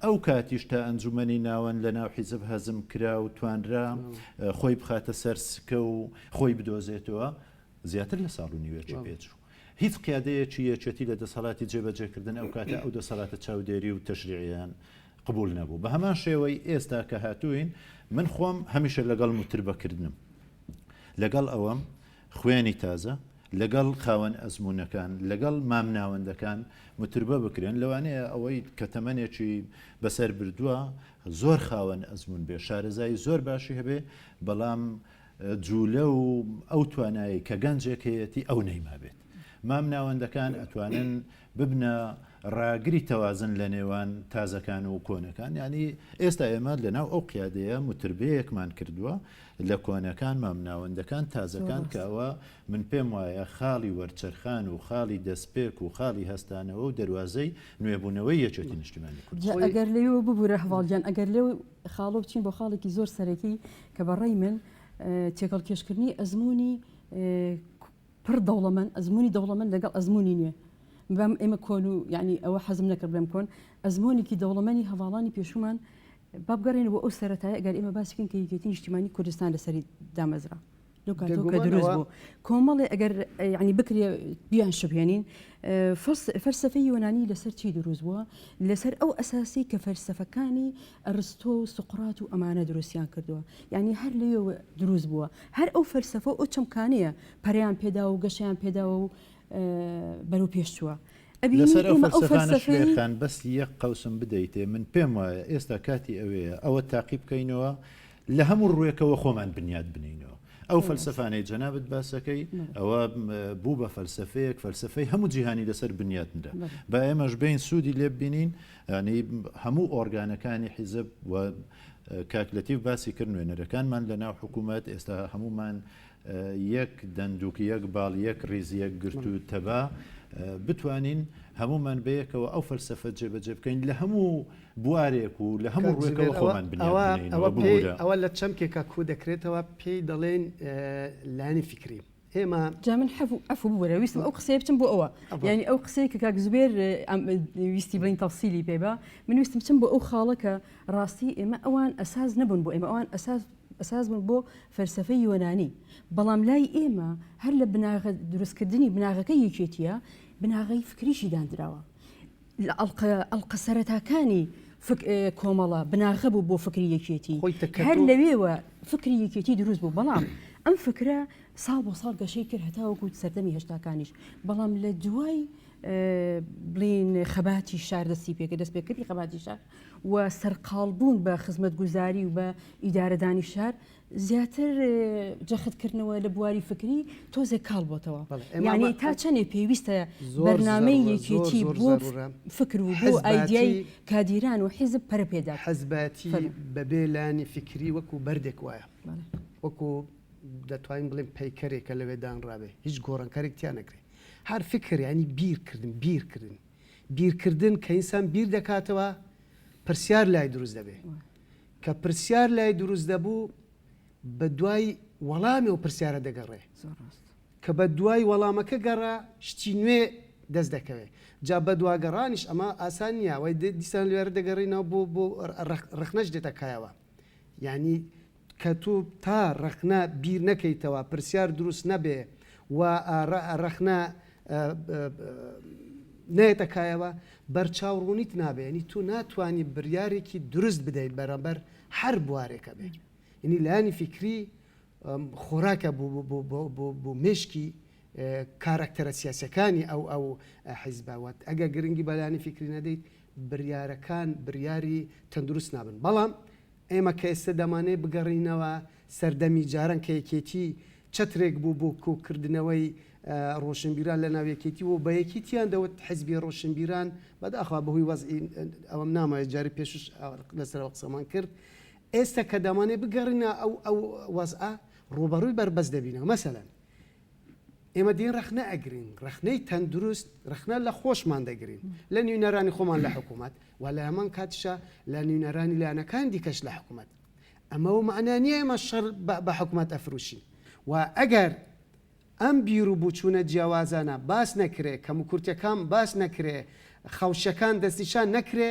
ئەو کاتیش تا ئەنجومەنی ناوەند لە ناو حیزب هەزم کرا و توانرا خۆی بخاتە سەر سکە و خۆی بدۆزێتەوە، زیاتر لە ساڵ و نیوێکی پێچوو. هیچ قیادەیەکی یەکێتی لە دەسەڵاتی جێبەجێکردن ئەو کاتە ئەو دەسەڵاتە چاودێری و تەشریعیان. قبول نەبوو. بە هەمان شێوەی ئێستا کە هاتووین من خۆم هەمیشە لەگەڵ موتربەکردنم. لەگەڵ ئەوەم خوێنی تازە لەگەڵ خاوەن ئەزموونەکان، لەگەڵ مامناوەندەکان موتربە بکرێن، لەوانەیە ئەوەی کە تەمەنێکی بەسەر بردووە زۆر خاوەن ئەزموون بێ، شارەزایی زۆر باشی هەبێ، بەڵام جوولە و ئەو توانایەی کە گەنجێک هەیەتی ئەو نەیمابێت. مامناوەندەکان ئەتوانن ببنە ڕاگری تەوازن لە نێوان تازەکان و کۆنەکان، یانی ئێستا ئێمە لەناو ئەو قیادەیە موتربەیەکمان کردووە لە کۆنەکان، مامناوەندەکان، تازەکان کە ئەوە من پێم وایە خاڵی وەرچەرخان و خاڵی دەستپێک و خاڵی هەستانەوە و دەروازەی نوێبوونەوەی یەکێتی نیشتیمانی کوردستان. جا ئەگەر لەوێوە ببورە هەڤاڵ گیان، ئەگەر لەو خاڵە بچین بۆ خاڵێکی زۆر سەرەکی کە بە ڕای من تێکەڵکێشکردنی ئەزموونی پڕ دەوڵەمەند، ئەزموونی دەوڵەمەند لەگەڵ ئەزموونی نوێ. بەم ئێمە کۆن و یانی ئەوە حەزم نەکرد بڵێم کۆن، ئەزموونێکی دەوڵەمەنی هەڤاڵانی پێشوومان با بگەڕێینەوە بۆ ئەو سەرەتایە ئەگەر ئێمە باسی بکەین کە یەکێتی نیشتیمانی کوردستان لەسەری دامەزرا. لەو کاتەوە کە دروست بوو کۆمەڵێ ئەگەر یعنی بکرێ بیان شبهێنین فەلسەفەی یۆنانی لەسەر چی دروست بووە لەسەر ئەو ئەساسی کە فەلسەفەکانی ئەرستۆ و سوقرات و ئەمانە دروستیان کردووە یعنی هەر لەوێوە دروست بووە هەر ئەو فەلسەفە و ئەو چەمکانەیە پەرەیان پێداوە و گەشەیان پێداوە و بەرەو پێش چووە. ئەبینی لەسەر ئەو ئێمە ئەو فەلسەفانە شلێر فەلسەفەی. خان بەس یەک قەوسم بدەیتێ من پێم وایە ئێستا کاتی ئەوەیە ئەوە تاقی بکەینەوە لە هەموو ڕووێکەوە خۆمان بنیات بنێینەوە ئەو فەلسەفانەی جەنابت باسەکەی ئەوە بوو بە فەلسەفەیەک فەلسەفەی هەموو جیهانی لەسەر بنیات نرا با ئێمەش بێین سوودی لێ ببینین یانی هەموو ئۆرگانەکانی حیزب و کاک لەتیف باسی کرد نوێنەرەکانمان لە ناو حکوومەت ئێستا هەموومان یەک دەندوک یەک باڵ یەک ڕیز یەک گرت و تەبا بتوانین هەموومان بەیەکەوە ئەو فەلسەفە جێبەجێ بکەین لە هەموو بوارێک و لە هەموو ڕووێکەوە خۆمان بنیات بنێینەوە ببورە. ئەوە لە چەمکێکا کۆ دەکرێتەوە پێی دەڵێن لایەنی فیکری. ئێمە. جا من حەفو عەفو ببورە ویستم ئەو قسەیە بچم بۆ ئەوە یانی ئەو قسەیە کە کاک زوبێر ویستی بڵین تەفسیلی پێ بە من ویستم بچم بۆ ئەو خاڵە کە ڕاستی ئێمە ئەوان ئەساس نەبوون بۆ ئێمە ئەوان ئەساس ئەساس بوون بۆ فەلسەفەی یۆنانی بەڵام لای ئێمە هەر لە بناغە دروستکردنی بناغەکەی یەکێتیە بناغەی فکریشی دانراوە لە ئەڵقە ئەڵقە سەرەتاکانی فک کۆمەڵە بناغە بوو بۆ فکری یەکێتی خۆی تەکەتول هەر لەوێوە فکری یەکێتی دروست بوو بەڵام ئەم فکرە ساڵ بۆ ساڵ گەشەی کرد هەتاوەکو سەردەمی هەشتاکانیش بەڵام لە دوای بڵین خەباتی شار دەستی پێکرد دەست پێکردی خەباتی شار و سەرقاڵ بوون بە خزمەتگوزاری و بە ئیدارەدانی شار زیاتر جەخت کردنەوە لە بواری فکری تۆزێک کاڵ بۆتەوە یعنی تا چەندێ پێویستە بەرنامەی یەکێتی بۆ فکر و بۆ ئایدیای کادیران و حیزب پەرە پێدا حزباتی بەبێ لانی فکری وەکو بەردێک وایە وەکو دەتوانین بڵێن پەیکەرێکە لەوێ دانرابێ هیچ گۆڕانکارێک تیا نەکرێ هەر فکر ینی بیرکردن بیرکردن بیرکردن کە ئینسان بیر دەکاتەوە پرسیار لای دروست دەبێ کە پرسیار لای دروست دەبوو بە دوای وەڵامی ئەو پرسیارە دەگەڕێ. کە بە دوای وەڵامەکە گەڕا شتی نوێ دەست دەکەوێ. جا بە دواگەڕانیش ئەمە ئاسان نییە. وای دیسان لێرە دەگەڕێینەوە بۆ بۆ ڕەخنەش دێتە کایەوە. یانی کە تۆ تا ڕەخنە بیر نەکەیتەوە، پرسیار دروست نەبێ و ڕەخنە نایەتە کایەوە بەرچاو ڕوونیت نابێ یعنی تۆ ناتوانانی بریارێکی دروست بدەیت بەرامبەر هەر بوارێکە بێ یعنی لایەنی فیکری خۆراکە بۆ مێشکی کارکتەرە سیاسەکانی ئەو ئەو حیزبەوە ئەگە گرنگی بەلانی فیکری نەدەیت بریارەکان بریاری تەندروست نابن بەڵام ئێمە کە ئێستا دەمانەوێت بگەڕێینەوە سەردەمی جاران کە یەکێتی چەترێک بوو بۆ کۆکردنەوەی ڕۆشنبیران لە ناو یەکێتی و بە یەکێتیان دەوت حزبی ڕۆشنبیران، بەداخەوە بەهۆی وەزعی ئەوەم نامەوێت جاری پێشوش لەسەرەوە قسەمان کرد، ئێستا کە دەمانەوێت بگەڕێینە ئەو ئەو وەزعە ڕووبەڕووی بەربەست دەبینەوە مەسەلەن ئێمە دێین ڕەخنە ئەگرین، ڕەخنەی تەندروست، ڕەخنە لە خۆشمان دەگرین، لە نوینەرانی خۆمان لە حکوومەت و لە هەمان کاتیشا لە نوینەرانی لایەنەکانی دیکەش لە حکوومەت. ئەمە و مەعنا نییە ئێمە شەڕ بە حکوومەت ئەفروشین و ئەگەر ئەم بیر و بوچوونە جیاوازانە باس نەکرێ، کەموکورتیەکان باس نەکرێ، خەوشەکان دەستنیشان نەکرێ،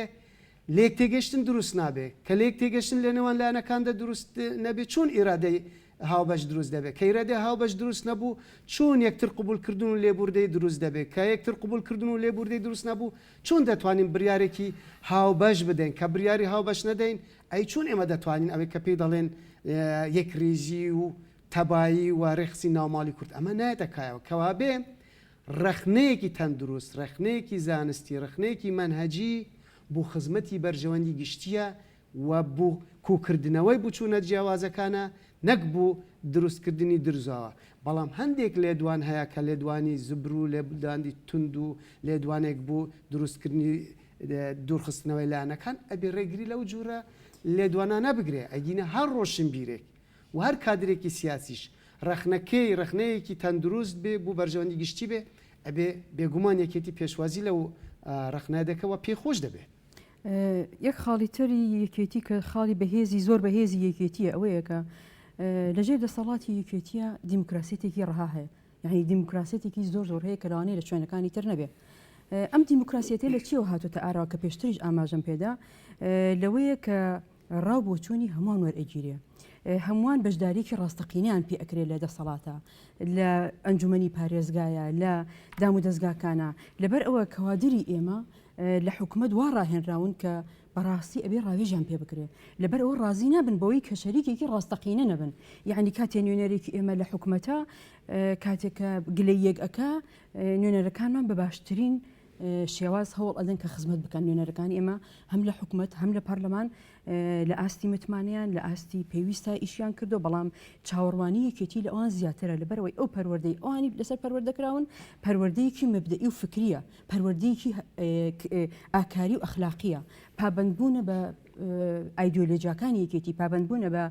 لێکتێگەیشتن دروست نابێ، کە لێکتێگەیشتن لە نێوان لایەنەکاندا دروست نەبێ چۆن ئیرادەی. هاوبەش دروست دەبێ؟ کە ئیرادەی هاوبەش دروست نەبوو، چۆن یەکتر قبوڵکردن و لێبوردەیی دروست دەبێ؟ کە یەکتر قبوڵکردن و لێبوردەیی دروست نەبوو، چۆن دەتوانین بریارێکی هاوبەش بدەین؟ کە بریاری هاوبەش نەدەین، ئەی چۆن ئێمە دەتوانین ئەوەی کە پێی دەڵێن یەکریزی و تەبایی و رێکخستنی ناوماڵی کورد، ئەمە نایەتە کایەوە. کەوابێ رەخنەیەکی تەندروست، رەخنەیەکی زانستی، رەخنەیەکی مەنهەجی بۆ خزمەتی بەرژەوەندی گشتییە و بۆ کۆکردنەوەی بوچوونە جیاوازەکانە نەک بۆ دروستکردنی درزاوە، بەڵام هەندێک لێدوان هەیە کە لێدوانی زبر و لێدوانی توند و لێدوانێک بۆ دروستکردنی دوورخستنەوەی لایەنەکان ئەبێ ڕێگری لەو جورە لێدوانانە بگرێ ئەگینا هەر ڕۆشنبیرێک و هەر کادرێکی سیاسیش ڕەخنەکەی ڕەخنەیەکی تەندروست بێ بۆ بەرژەوەندی گشتی بێ ئەبێ بێگومان یەکێتی پێشوازی لەو ڕەخنە دەکە و پێی خۆش دەبێ. یەک خاڵی تری یەکێتی کە خاڵی بەهێزی زۆر بەهێزی یەکێتیە ئەوەیە کە لەژێر دەسەڵاتی یەکێتیە دیموکراسیەتێکی ڕەها هەیە یعنی دیموکراسیەتێکی زۆر زۆر هەیە کە لەوانەیە لە شوێنەکانی تر نەبێ ئەم دیموکراسیەتە لە چیەوە هاتوتە ئاراوە کە پێشتریش ئاماژەم پێدا لەوەیە کە ڕاو بۆچوونی هەمووان وەرئەگیرێ هەمووان بەشداریکی ڕاستەقینیان پێ ئەکرێ لە دەسەڵاتە لە ئەنجومەنی پارێزگایە لە دام و دەستگاکانە لەبەر ئەوە کەوادری ئێمە لە حکومەت وا ڕاهێنراون کە بەڕاستی ئەبێ ڕاوێژیان پێ بکرێ لەبەر ئەوە ڕازی نابن بەوەی کە شەریکێکی ڕاستەقینە نەبن یعنی کاتێ نوێنەرێکی ئێمە لە حکومەتە کاتێک کە گلەیەک ئەکا نوێنەرەکانمان بە باشترین شێواز هەوڵ ئەدەن کە خزمەت بکەن نوێنەرەکانی ئێمە هەم لە حکومەت هەم لە پەرلەمان لە ئاستی متمانەیان لە ئاستی پێویستە ئیشیان کردو بەڵام چاوەڕوانی یەکێتی لە ئەوان زیاترە لەبەرەوەی ئەو پەروەردەی ئەوانی لەسەر پەروەردەکراون پەروەردەیەکی مەبدەئی و فکریە پەروەردەیەکی ئاکاری و ئەخلاقیە پابەندبوونە بە ئایدۆلۆژیاکانی یەکێتی پابەندبوونە بە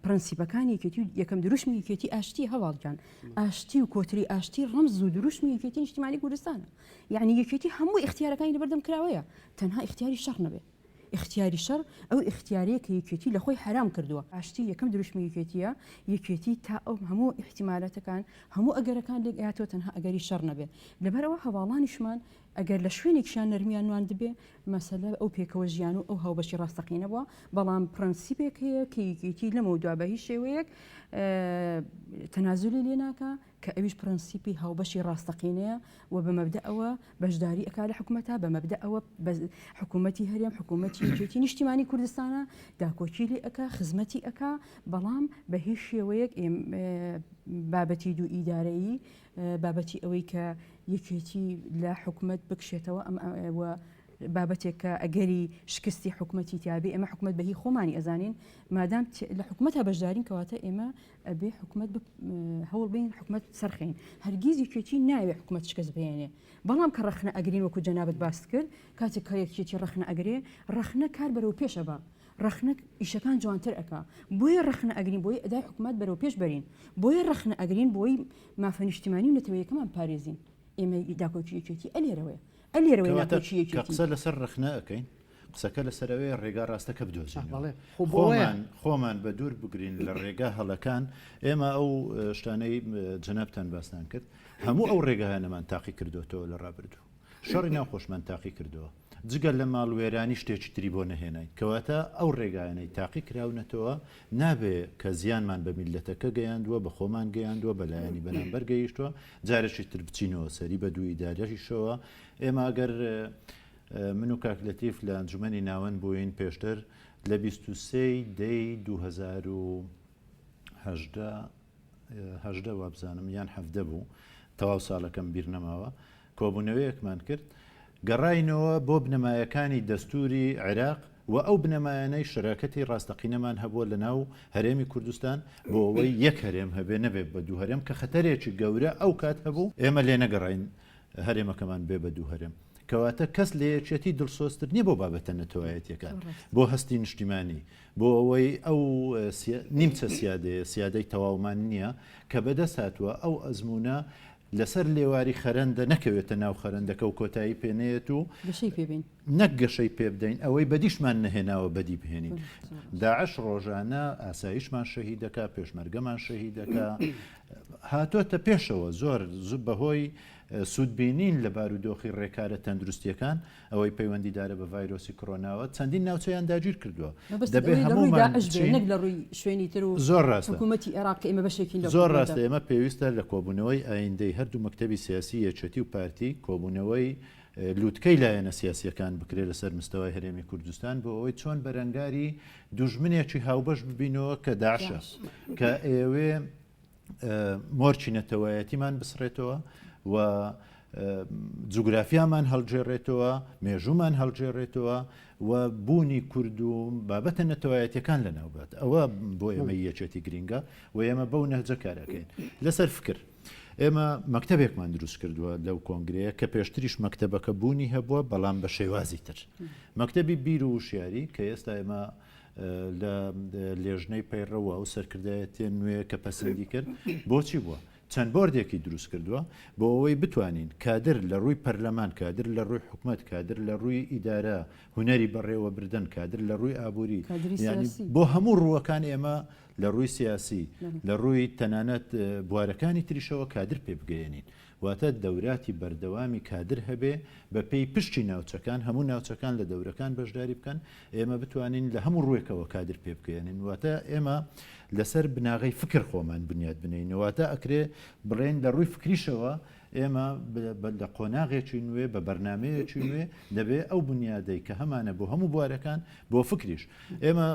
پرەنسیپەکانی یەکێتی و یەکەم دروشمی یەکێتی ئاشتی هەواڵگیان ئاشتی و کۆتری ئاشتی ڕەمز و دروشمی یەکێتی نیشتیمانی کوردستانە یعنی یەکێتی هەموو ئیختیارەکانی لەبەردەم کراوەیە تەنها ئیختیاری شەڕ نەبێ ئیختیاری شەڕ ئەو ئیختیارەیە کە یەکێتی لە خۆی حەرام کردووە. ئاشتی یەکەم دروشمی یەکێتییە، یەکێتی تا ئەو هەموو ئیحتیمالاتەکان، هەموو ئەگەرەکان لێک ئەیاتەوە تەنها ئەگەری شەڕ نەبێ. لەبەرئەوە هەڤاڵانیشمان ئەگەر لە شوێنێکیشان نەرمیان نواندبێ، مەسەلە ئەو پێکەوە ژیان و ئەو هاوبەشی ڕاستەقینە بووە، بەڵام پرەنسیپێک هەیە کە یەکێتی لەمەودوا بە هیچ شێوەیەک تەنازولی لێ ناکا، کە ئەویش پرەنسیپی هاوبەشی ڕاستەقینەیە و بە مەبدەئەوە بەشداری ئەکا لە حکومەتا، بە مەبدەئەوە حکومەتی هەرێم حکومەتی یەکێتی نیشتیمانی کوردستانە، داکۆکی لێ ئەکا، خزمەتی ئەکا، بەڵام بە هیچ شێوەیەک بابەتی دوو ئیدارەیی، بابەتی ئەوەی کە یەکێتی لە حکومەت بکشێتەوە ئەم و بابەتێک کە ئەگەری شکستی حکومەتی تیابێ، ئێمە حکومەت بە هی خۆمانی ئەزانین، مادام لە حکومەتا بەشدارین کەواتە ئێمە ئەبێ حکومەت هەوڵ بین حکومەت سەرخەین هەرگیز یەکێتی ناوێ حکومەت شکست بهێنێ بەڵام کە ڕەخنە ئەگرین وەکو جەنابت باست کرد کاتێک کە یەکێتی ڕەخنە ئەگرێ ڕەخنە کار بەرەو پێش ئەبا ڕەخنە ئیشەکان جوانتر ئەکا بۆیە ڕەخنە ئەگرین بۆی ئەدای حکومەت بەرەو پێش بەرین بۆیە ڕەخنە ئەگرین بۆی مافە نیشتیمانی و نەتەوەیەکەمان پارێزین ئێمە داکۆکی یەکێتی ئەلێرەوەیە ئەلێرەوەی ناکۆکی یەکێتی قسە لەسەر ڕەخنە ئەکەین قسەکە لەسەر ئەوەیە ڕێگا ڕاستەکە بدۆزینەوە خۆمان خۆمان بە دوور بگرین لە ڕێگا هەڵەکان ئێمە ئەو شتانەی جەنابتان باستان کرد هەموو ئەو ڕێگایانەمان تاقی کردوێتەوە لە ڕابردوو شەڕی ناوخۆشمان تاقی کردەوە جگەل لە ماڵوێرانی شتێکی تری بۆ نەهێنین کەواتە ئەو ڕێگایانەی تاقی کراونەتەوە نابێ کە زیانمان بە میلەتەکە گەیاندووە بە خۆمان گەیاندووە بە لایەنی بەرامبەر گەیشتووە جارێکی تر بچینەوە سەری بە دوو ئیدارەشیشەوە ئێمە ئەگەر من و کاک لەتیف لە ئەنجومەنی ناوەند بووین پێشتر لە 23 دەی 2018 هەژدە وابزانم یان حەڤدە بوو تەواو ساڵەکەم بیر نەماوە کۆبوونەوەیەکمان کرد گەڕاینەوە بۆ بنەمایەکانی دەستوری عێراق و ئەو بنەمایانەی شەراکەتی ڕاستەقینەمان هەبووە لە ناو هەرێمی کوردستان بۆ ئەوەی یەک هەرێم هەبێ نەبێت بە دوو هەرێم کە خەتەرێکی گەورە ئەو کات هەبوو ئێمە لێ نەگەڕاین هەرێمەکەمان بێ بە دوو هەرێم. کەواتە کەس لە یەکێتی دڵسۆزتر نییە بۆ بابەتە نەتەوایەتیەکان، بۆ هەستی نیشتیمانی، بۆ ئەوەی ئەو نیمچە سیادەیە، سیادەی تەواومان نییە، کە بەدەست هاتووە، ئەو ئەزموونە لەسەر لێواری خەرەندە نەکەوێتە ناو خەرەندەکە و کۆتایی پێ نەیەت و گەشەی پێ بین. نەک گەشەی پێ بدەین، ئەوەی بەدیشمان نەهێناوە بەدی بهێنین. داعش ڕۆژانە ئاسایشمان شەهید دەکا، پێشمەرگەمان شەهید دەکا، هاتۆتە پێشەوە زۆر بەهۆی. سوودبینین لە بارودۆخی ڕێکارە تەندروستییەکان، ئەوەی پەیوەندیدارە بە ڤایرۆسی کۆرۆناوە، چەندین ناوچەیان داگیر کردووە. مەبەستت دەبێ ئەوەیە لە ڕووی هەموومان داعش بێ بچین. نەک لە ڕووی شوێنی تر و زۆر ڕاستە. حکوومەتی ئێراق کە ئێمە بەشێکین لەو زۆر حکوومەتە. ڕاستە ئێمە پێویستە لە کۆبوونەوەی ئایندەی هەردوو مەکتەبی سیاسی یەکێتی و پارتی کۆبوونەوەی لوتکەی لایەنە سیاسییەکان بکرێت لەسەر مستەوای هەرێمی کوردستان بۆ ئەوەی چۆن بەرەنگاری دوژمنێکی هاوبەش ببینەوە کە داعشە کە ئەیەوێ مۆرکی نەتەوایەتیمان بسڕێتەوە و جوگرافیامان هەڵگێڕێتەوە، مێژوومان هەڵگێڕێتەوە و بوونی کورد و بابەتە نەتەوایەتیەکان لەناوبات. ئەوە بۆ ئێمە یەکێتی گرینگە و ئێمە بەو نەهجە کارەکەین. لەسەر فکر ئێمە مەکتەبێکمان دروست کردووە لەو کۆنگرەیە کە پێشتریش مەکتەبەکە بوونی هەبووە بەڵام بە شێوازی تر. مەکتەبی بیر و وشیاری کە ئێستا ئێمە لە لێژنەی پەیڕەوە ئەو سەرکردایەتیە نوێ کە پەسەندی کرد بۆچی بووە؟ چەند بۆردێکی دروست کردووە بۆ ئەوەی بتوانین کادر لە ڕووی پەرلەمان، کادر لە ڕووی حکومەت، کادر لە ڕووی ئیدارە، هونەری بەڕێوەبردن، کادر لە ڕووی ئابووری، کادری یانی سیاسی. بۆ هەموو ڕووەکان ئێمە لە ڕووی سیاسی، لە ڕووی تەنانەت بوارەکانی تریشەوە کادر پێ بگەیەنین. واتە دەوراتی بەردەوامی کادر هەبێ بە پێی پشکی ناوچەکان، هەموو ناوچەکان لە دەورەکان بەشداری بکەن، ئێمە بتوانین لە هەموو ڕووێکەوە کادر پێ بگەیەنین. واتە ئێمە لەسەر بناغەی فکر خۆمان بنیات بنێین. واتە ئەکرێ بڵێین لە ڕووی فکریشەوە ئێمە لە قۆناغێکی نوێ بە بەرنامەیەکی نوێ دەبێ ئەو بنیادەی کە هەمانە بۆ هەموو بوارەکان بۆ فکریش ئێمە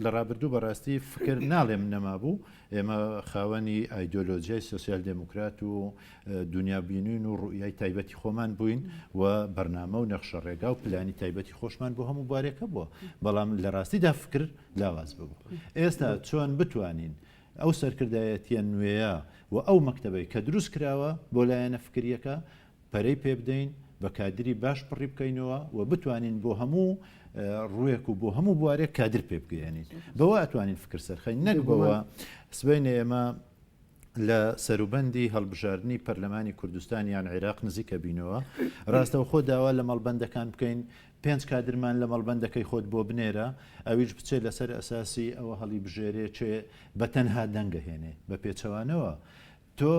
لە ڕابردوو بەڕاستی فکر ناڵێم نەمابوو ئێمە خاوەنی ئایدۆلۆژیای سۆسیال دێموکرات و دونیابینین و ڕوئیای تایبەتی خۆمان بووین و بەرنامە و نەخشە ڕێگا و پلانی تایبەتی خۆشمان بۆ هەموو بوارێک هەبووە، بەڵام لە ڕاستیدا فکر لاواز ببوو. ئێستا چۆن بتوانین ئەو سەرکردایەتییە نوێیە و ئەو مەکتەبەی کە دروست کراوە بۆ لایەنە فکرییەکە پەرەی پێ بدەین، بە کادری باش پڕی بکەینەوە و بتوانین بۆ هەموو ڕووێک و بۆ هەموو بوارێک کادر پێ بگەیەنین. بەوە ئەتوانین فکر سەرخەین نەک بەوە سبەینێ ئێمە لە سەروبەندی هەڵبژاردنی پەرلەمانی کوردستان یان عێراق نزیکە بینەوە ڕاستەوخۆ داوا لە مەڵبەندەکان بکەین پێنج کادرمان لە مەڵبەندەکەی خۆت بۆ بنێرە ئەویش بچێت لەسەر ئەساسی ئەوە هەڵی بژێرێ چێ بە تەنها دەنگە هێنێ بە پێچەوانەوە تۆ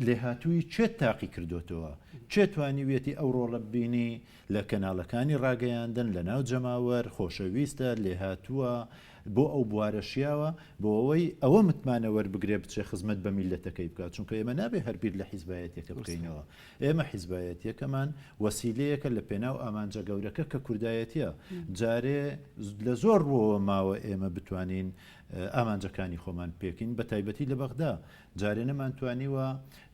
لێهاتوویی کێت تاقی کردۆتەوە؟ کێ توانیویەتی ئەو ڕۆڵە ببینی لە کەناڵەکانی ڕاگەیاندن، لە ناو جەماوەر، خۆشەویستە، لێهاتووە، بۆ ئەو بوارە شیاوە، بۆ ئەوەی ئەوە متمانە وەربگرێ بچێ خزمەت بە میللەتەکەی بکات، چونکە ئێمە نابێ هەر بیر لە حیزبایەتیەکە بکەینەوە، ئێمە حیزبایەتیەکەمان وەسیلەیەکە لە پێناو ئامانجە گەورەکە کە کوردایەتیە، جارێ لە زۆر ڕووەوە ماوە ئێمە بتوانین ئامانجەکانی خۆمان بپێکین، بە تایبەتی لە بەغدا، جارێ نەمانتوانیوە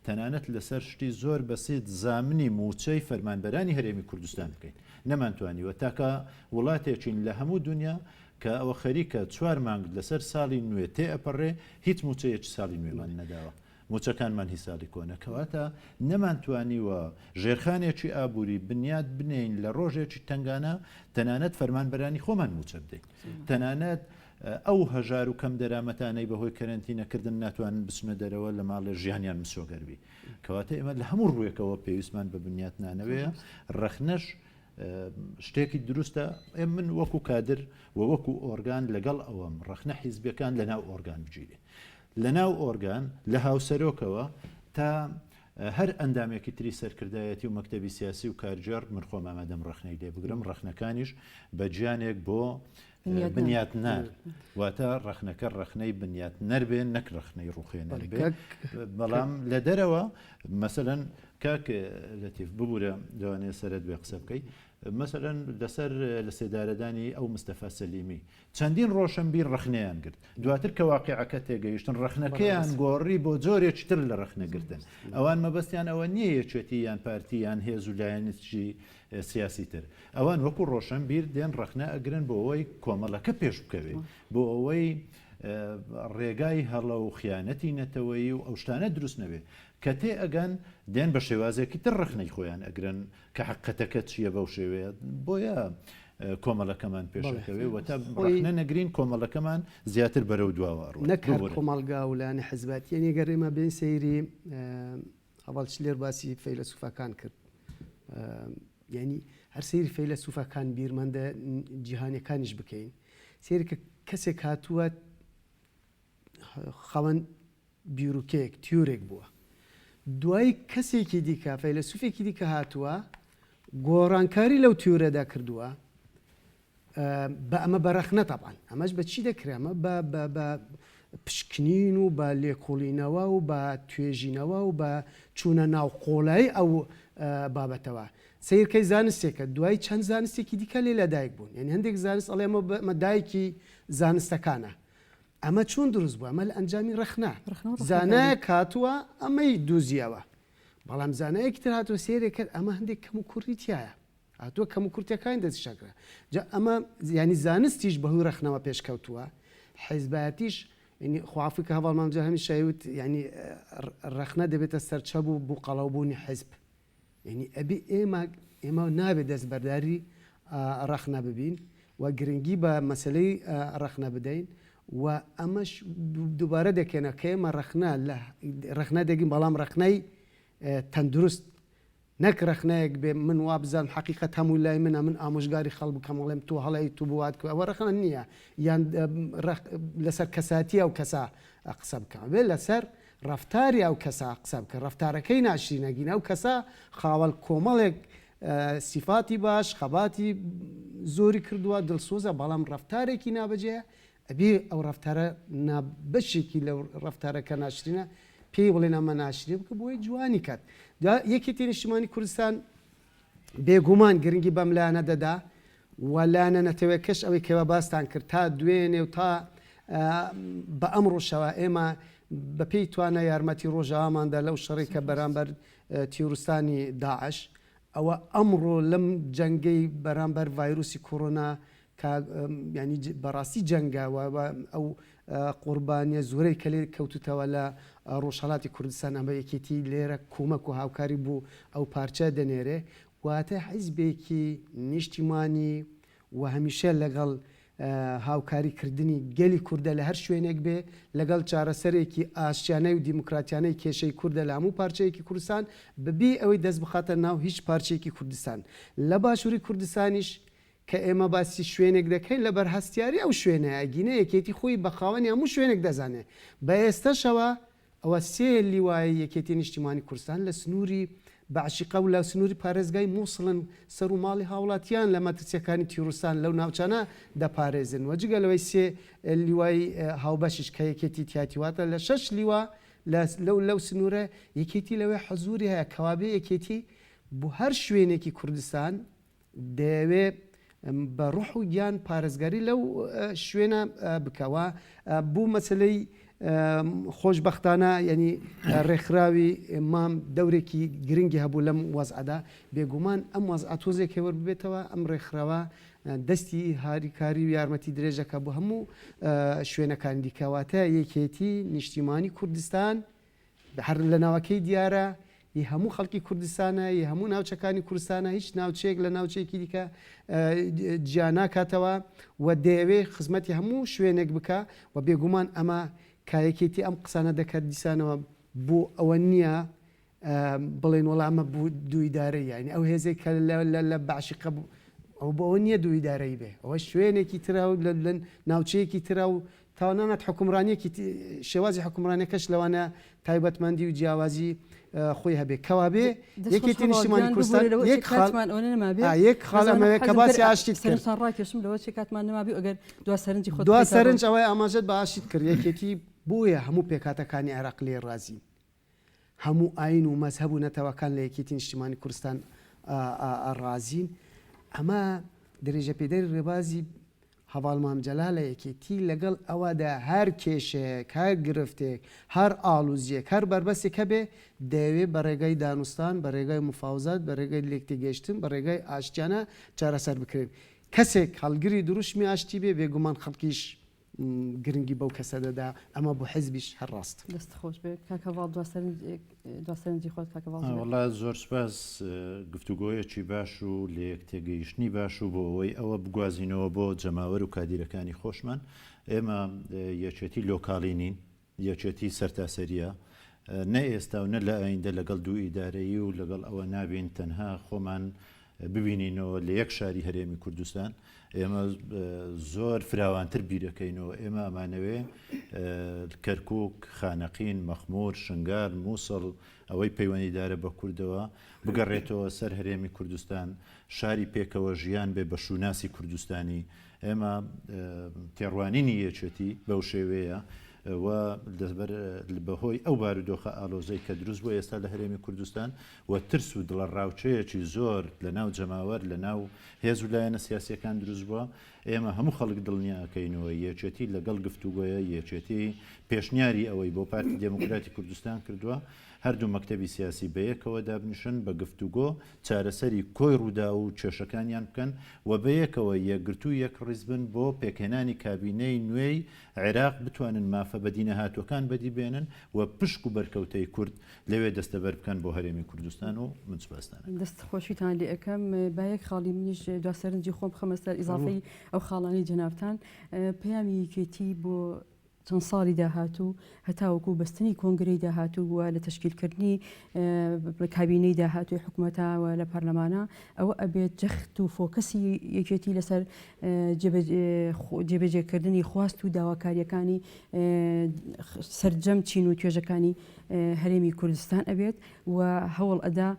تەنانەت لەسەر شتی زۆر بەسیت زامنی مووچەی فەرمانبەرانی هەرێمی کوردستان بکەین، نەمانتوانیوە، تاکە وڵاتێکین لە هەموو دونیا کە ئەوە خەریکە چوار مانگ لەسەر ساڵی نوێ تێئەپەڕێ هیچ مووچەیەکی ساڵی نوێمان نەداوە. مووچەکانمان هی ساڵی کۆنە، کەواتە نەمانتوانیوە ژێرخانێکی ئابووری بنیات بنێین لە ڕۆژێکی تەنگانە تەنانەت فەرمانبەرانی خۆمان مووچە بدەین، تەنانەت ئەو هەژار و کەم دەرامەتانەی بەهۆی کەرەنتینەکردن ناتوانن بچنە دەرەوە لە ماڵێ ژیانیان مسۆگەر بی. کەواتە ئێمە لە هەموو ڕوویەکەوە پێویستمان بە بنیاتنانەوەیە، ڕەخنەش شتێکی دروستە، ئێ من وەکو کادر و وەکو ئۆرگان لەگەڵ ئەوەم ڕەخنە حیزبیەکان لەناو ئۆرگان بگیرێ. لەناو ئۆرگان لە هاوسەرۆکەوە تا هەر ئەندامێکی تری سەرکردایەتی و مەکتەبی سیاسی و کارگێڕ من خۆم ئامادەم ڕەخنەی لێ بگرم، ڕەخنەکانیش بە گیانێک بۆ بنیاتنان واتە ڕەخنەکە ڕەخنەی بنیاتنەر بێ نەک ڕەخنەی ڕوخێنەر بێ بەڵام لە دەرەوە مەسەلەن کاک لەتیف ببورە لەوانەیە سەرت بێ قسە بکەی مەسەلەن لەسەر لە سێدارەدانی ئەو مستەفا سەلیمی چەندین ڕۆشنبیر ڕەخنەیان گرت دواتر کە واقیعەکە تێگەیشتن ڕەخنەکەیان گۆڕی بۆ جۆرێکی تر لە ڕەخنەگرتن ئەوان مەبەستیان ئەوە نییە یەکێتی یان پارتی یان هێز و لایەنێکی سیاسی تر ئەوان وەکو ڕۆشنبیر دێن ڕەخنە ئەگرن بۆ ئەوەی کۆمەڵەکە پێش بکەوێ بۆ ئەوەی ڕێگای هەڵە و خیانەتی نەتەوەیی و ئەو شتانە دروست نەبێ کە تێ ئەگەن دێن بە شێوازێکی تر ڕەخنەی خۆیان ئەگرن کە حەقەتەکە چییە بەو شێوەیە بۆیە کۆمەڵەکەمان پێشەکەوێ و تا ڕەخنە نەگرین کۆمەڵەکەمان زیاتر بەرەو دواوە ئەڕوات. نەک هەر کۆمەڵگا و لایەنە حزباتییەنی گەر ئێمە بێین سەیری هەڤاڵ شلێر باسی فەیلەسوفەکان کرد یعنی هەر سەیری فەیلەسوفەکان بیرمەندە جیهانیەکانیش بکەین سەیری کە کەسێک هاتووە خاوەن بیرۆکەیەک تیۆرێک بووە. دوای کەسێکی دیکە فەیلەسوفێکی دیکە هاتووە گۆڕانکاری لەو تیۆرەدا کردووە بە ئەمە بە ڕەخنە تەبعەن ئەمەش بە چی دەکرێ ئەمە بە بە بە پشکنین و بە لێکۆڵینەوە و بە توێژینەوە و بە چوونە ناو قۆڵایی ئەو بابەتەوە سیرکەی زانستێکە دوای چەند زانستێکی دیکە لێ لەدایک بوون یعنی هەندێک زانست ئەڵێ ئەمە دایکی زانستەکانە ئەمە چۆن دروست بوو ئەمە لە ئەنجامی ڕەخنە زانایەک هاتووە ئەمەی دوزیەوە بەڵام زانایەکی تر هاتووە سێرێک کرد ئەمە هەندێک کەم و کوڕی تایە هاتووە کەموکورتیەکانی دەستنیشان کرا جا ئەمە یانی زانستیش بەهۆی ڕەخنەوە پێشکەوتووە حیزبایەتیش یعنی خوافی کە هەواڵ مام جا هەمیشە وت یعنی ڕەخنە دەبێتە سەرچەب و بوو قەڵەوبوونی حیزب یعنی ئەبێ ئێمە ئێمە نابێت دەستبەرداری ڕەخنە ببین و گرنگی بە مەسلەی ڕەخنە بدەین و ئەمەش دووبارە دەکەینە کە ئێمە ڕەخنە لە ڕەخنە دەگین بەڵام ڕەخنەی تەندروست نەک رەخنەیەک بێ من وابزانم حەقیقەت هەمووی لای منە من ئامۆژگاری خەڵک بکەم ئەڵێم تۆ هەڵەی تو بوات کو ئەوە رەخنە نییە یان لەسەر کەساتی ئەو کەسە قسە بکەم بێ لەسەر ڕەفتاری ئەو کەسە قسە بکە ڕەفتارەکەی ناشرینە گین ئەو کەسە خاوەن کۆمەڵێک سیفاتی باش خەباتی زۆری کردووە دڵسۆزە بەڵام ڕەفتارێکی نابەجێ ئەبێ ئەو ڕەفتارە نا بەشێکی لەو ڕەفتارە کە ناشرینە پێی بڵێن ئەمە ناشرین بکە بۆی جوانی کات جا یەکێتی نیشتیمانی کوردستان بێگومان گرنگی بەم لایەنە دەدا و لایەنە نەتەوەکەش ئەوەی کەوا باستان کرد تا دوێنێ و تا بە ئەمڕۆشەوە ئێمە بەپێی توانە یارمەتی ڕۆژاواماندا لەو شەڕی کە بەرامبەر تیرۆرستانی داعش ئەوە ئەمڕۆ لەم جەنگەی بەرامبەر ڤایرۆسی کۆرۆنا کە یانی بەڕاستی جەنگە و ئەو قوربانیە زۆرەی کە لێ کەوتوتەوە لە ڕۆژهەڵاتی کوردستان ئەمە یەکێتی لێرە کۆمەک و هاوکاری بوو ئەو پارچە دەنێرێ واتە حیزبێکی نیشتیمانی و هەمیشە لەگەڵ هاوکاری کردنی گەلی کوردە لە هەر شوێنێک بێ لەگەڵ چارەسەرێکی ئاشتیانەی و دیموکراتیانەی کێشەی کوردە لە هەموو پارچەیەکی کوردستان بەبێ ئەوەی دەست بخاتە ناو هیچ پارچەیەکی کوردستان لە باشووری کوردستانیش کە ئێمە باسی شوێنێک دەکەین لەبەر هەستیاری ئەو شوێنەیە، ئەگینا یەکێتی خۆی بە خاوەنی هەموو شوێنێک دەزانێ. بە ئێستەشەوە ئەوە سێ لیوای یەکێتی نیشتیمانی کوردستان لە سنووری بەعشیقە و لە سنووری پارێزگای موسڵن، سەر و ماڵی هاوڵاتیان لە مەترسییەکانی تیرۆرستان لەو ناوچانە دەپارێزن و جگە لەوەی سێ لیوای هاوبەشیش کە یەکێتی تیاتی واتە لە شەش لیوا لە لەو لەو سنوورە یەکێتی لەوێ حزووری هەیە کەوابێ یەکێتی بۆ هەر شوێنێکی کوردستان دەیەوێ بە ڕۆح و گیان پارێزگاری لەو شوێنە بکە و بوو مەسلەی خۆشببختانە یعنی ڕێکخراوی مام دەورێکی گرنگی هەبوو لەم وەزعدا بێگومان ئەم وەزعە تۆزێک هێوەر ببێتەوە ئەم ڕێکخراوە دەستی هاریکاری و یارمەتی درێژەکە بۆ هەموو شوێنەکانی دیکەواتە یەکێتی نیشتیمانی کوردستان هەر لە ناوەکەی دیارە ی هەموو خەڵکی کوردستانە، ی هەموو ناوچەکانی کوردستانە، هیچ ناوچەیەک لە ناوچەیەکی دیکە جیا ناکاتەوە و دەیەوێ خزمەتی هەموو شوێنێک بکا و بێگومان ئەمە کە یەکێتی ئەم قسانە دەکات دیسانەوە بۆ ئەوە نییە بڵێن وەڵا ئەمە بوو دوو ئیدارەی یانی ئەو هێزێک کە لە بەعشیقە بوو ئەو بۆ ئەوە نییە دوو ئیدارەی بێ ئەوە شوێنێکی ترە و لە ناوچەیەکی ترە و تەنانەت حوکمڕانیەکی شێوازی حوکمڕانیەکەش لەوانە تایبەتمەندی و جیاوازی خۆی هەبێ کەوابێ یەکێتی نیشتیمانی کوردستان یەک خاڵ یەک خاڵ ئەمەوێ کە باسی ئاشتیت کرد سەرنجتان ڕاکێشم لەوە چی کاتمان نەمابی ئەگەر دوا سەرنجی خۆت دوا سەرنج ئەوەی ئاماژەت بە ئاشتیت کرد یەکێتی بۆیە هەموو پێکهاتەکانی عێراق لێی ڕازین هەموو ئاین و مەزهەب و نەتەوەکان لە یەکێتی نیشتیمانی کوردستان ڕازین ئەمە درێژەپێدەری ڕێبازی هەڤاڵ مام جەلالە یەکێتی لەگەڵ ئەوەدا هەر کێشەیەک هەر گرفتێک هەر ئاڵوزیەک هەر بەربەستێک هەبێ دەیەوێ بە ڕێگای دانوستان بە ڕێگای مفاوزات بە ڕێگای لێکتێگەیشتن بە ڕێگای ئاشتیانە چارەسەر بکرێن کەسێک هەڵگری دروشمی ئاشتی بێ بێگومان خەڵکیش گرنگی بەو کەسە دەدا، ئەمە بۆ حیزبیش هەر ڕاستە. دەست خۆش بێ کاک هەڤاڵ دوا سەرنج دوا سەرنجی خۆت کاک هەڤاڵ زوبێر. وەڵا زۆر سوپاس گفتوگۆیەکی باش و لەیەک تێگەیشتنی باش و بۆ ئەوەی ئەوە بگوازینەوە بۆ جەماوەر و کادیرەکانی خۆشمان ئێمە یەکێتی لۆکاڵی نین یەکێتی سەرتاسەریە نە ئێستا و نە لە ئایندە لەگەڵ دوو ئیدارەیی و لەگەڵ ئەوە نابین تەنها خۆمان ببینینەوە لە یەک شاری هەرێمی کوردستان ئێمە زۆر فراوانتر بیرەکەینەوە ئێمە ئەمانەوێ. کەرکوک، خانەقین، مەخمور، شنگال، موسڵ، ئەوەی پەیوەندیدارە بە کوردەوە، بگەڕێتەوە سەر هەرێمی کوردستان، شاری پێکەوە ژیان بێ بە شوناسی کوردستانی، ئێمە تێڕوانینی یەکێتی بەو شێوەیە و دەستبەر بەهۆی ئەو بارودۆخە ئالۆزەی کە دروست بووە ئێستا لە هەرێمی کوردستان و ترس و دڵەڕاوکێیەکی زۆر لە ناو جەماوەر لە ناو هێز و لایەنە سیاسیەکان دروست بووە ئێمە هەموو خەڵک دڵنیا ئەکەینەوە یەکێتی لەگەڵ گفتوگۆیە، یەکێتی پێشنیاری ئەوەی بۆ پارتی دێموکراتی کوردستان کردووە هەردوو مەکتەبی سیاسی بەیەکەوە دابنیشن بە گفتوگۆ چارەسەری کۆی ڕووداو و کێشەکانیان بکەن و بەیەکەوە یەکگرتوو یەکڕیز بن بۆ پێکهێنانی کابینەی نوێی عێراق بتوانن مافە بەدینەهاتووەکان بەدی بێنن و پشک و بەرکەوتەی کورد لەوێ دەستەبەر بکەن بۆ هەرێمی کوردستان و من سوپاستان ئەکەم. دەست خۆشیتان لێ ئەکەم با یەک خاڵی منیش دوا سەرنجی خۆم بخەمە سەر ئیزافەی ئەو خاڵانەی جەنابتان پەیامی یەکێتی بۆ چەند ساڵی داهاتوو هەتاوەکو بەستنی کۆنگرەی داهاتوو و لە تەشکیلکردنی کابینەی داهاتووی حکومەتە و لە پەرلەمانە ئەوە ئەبێت جەخت و focus ی یەکێتی لەسەر جێبەجێکردنی خواست و داواکاریەکانی سەرجەم چین و توێژەکانی هەرێمی کوردستان ئەبێت و هەوڵ ئەدا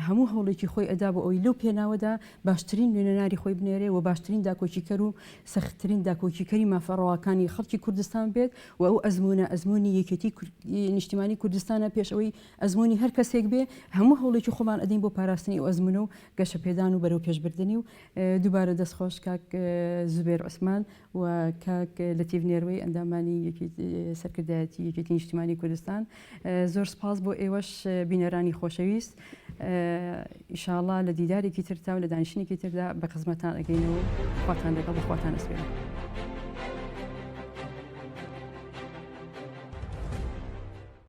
هەموو هەوڵێکی خۆی ئەدا بۆ ئەوەی لەو پێناوەدا باشترین نوێنەناری خۆی بنێرێ و باشترین داکۆکیکەر و سەختترین داکۆکیکەری مافە ڕەواکانی خەڵکی کوردستان بێت و ئەو ئەزموونە ئەزموونی یەکێتی نیشتیمانی کوردستانە پێش ئەوەی ئەزموونی هەر کەسێک بێ هەموو هەوڵێکی خۆمان ئەدەین بۆ پاراستنی ئەو ئەزموونە و گەشەپێدان و بەرەو پێشبردنی و دووبارە دەستخۆش کاک زوبێر عوسمان و کاک لەتیف نێروەی ئەندامانی سەرکردایەتی یەکێتی نیشتیمانی کوردستان زۆر سپاس بۆ ئێوەش بینەرانی خۆشەویست ئیشاڵا لە دیدارێکی ترتا و لە دانیشتنێکی تردا بە خزمەتان ئەگەینەوە خواتان لەگەڵ بەخواتان ئەسپێرم.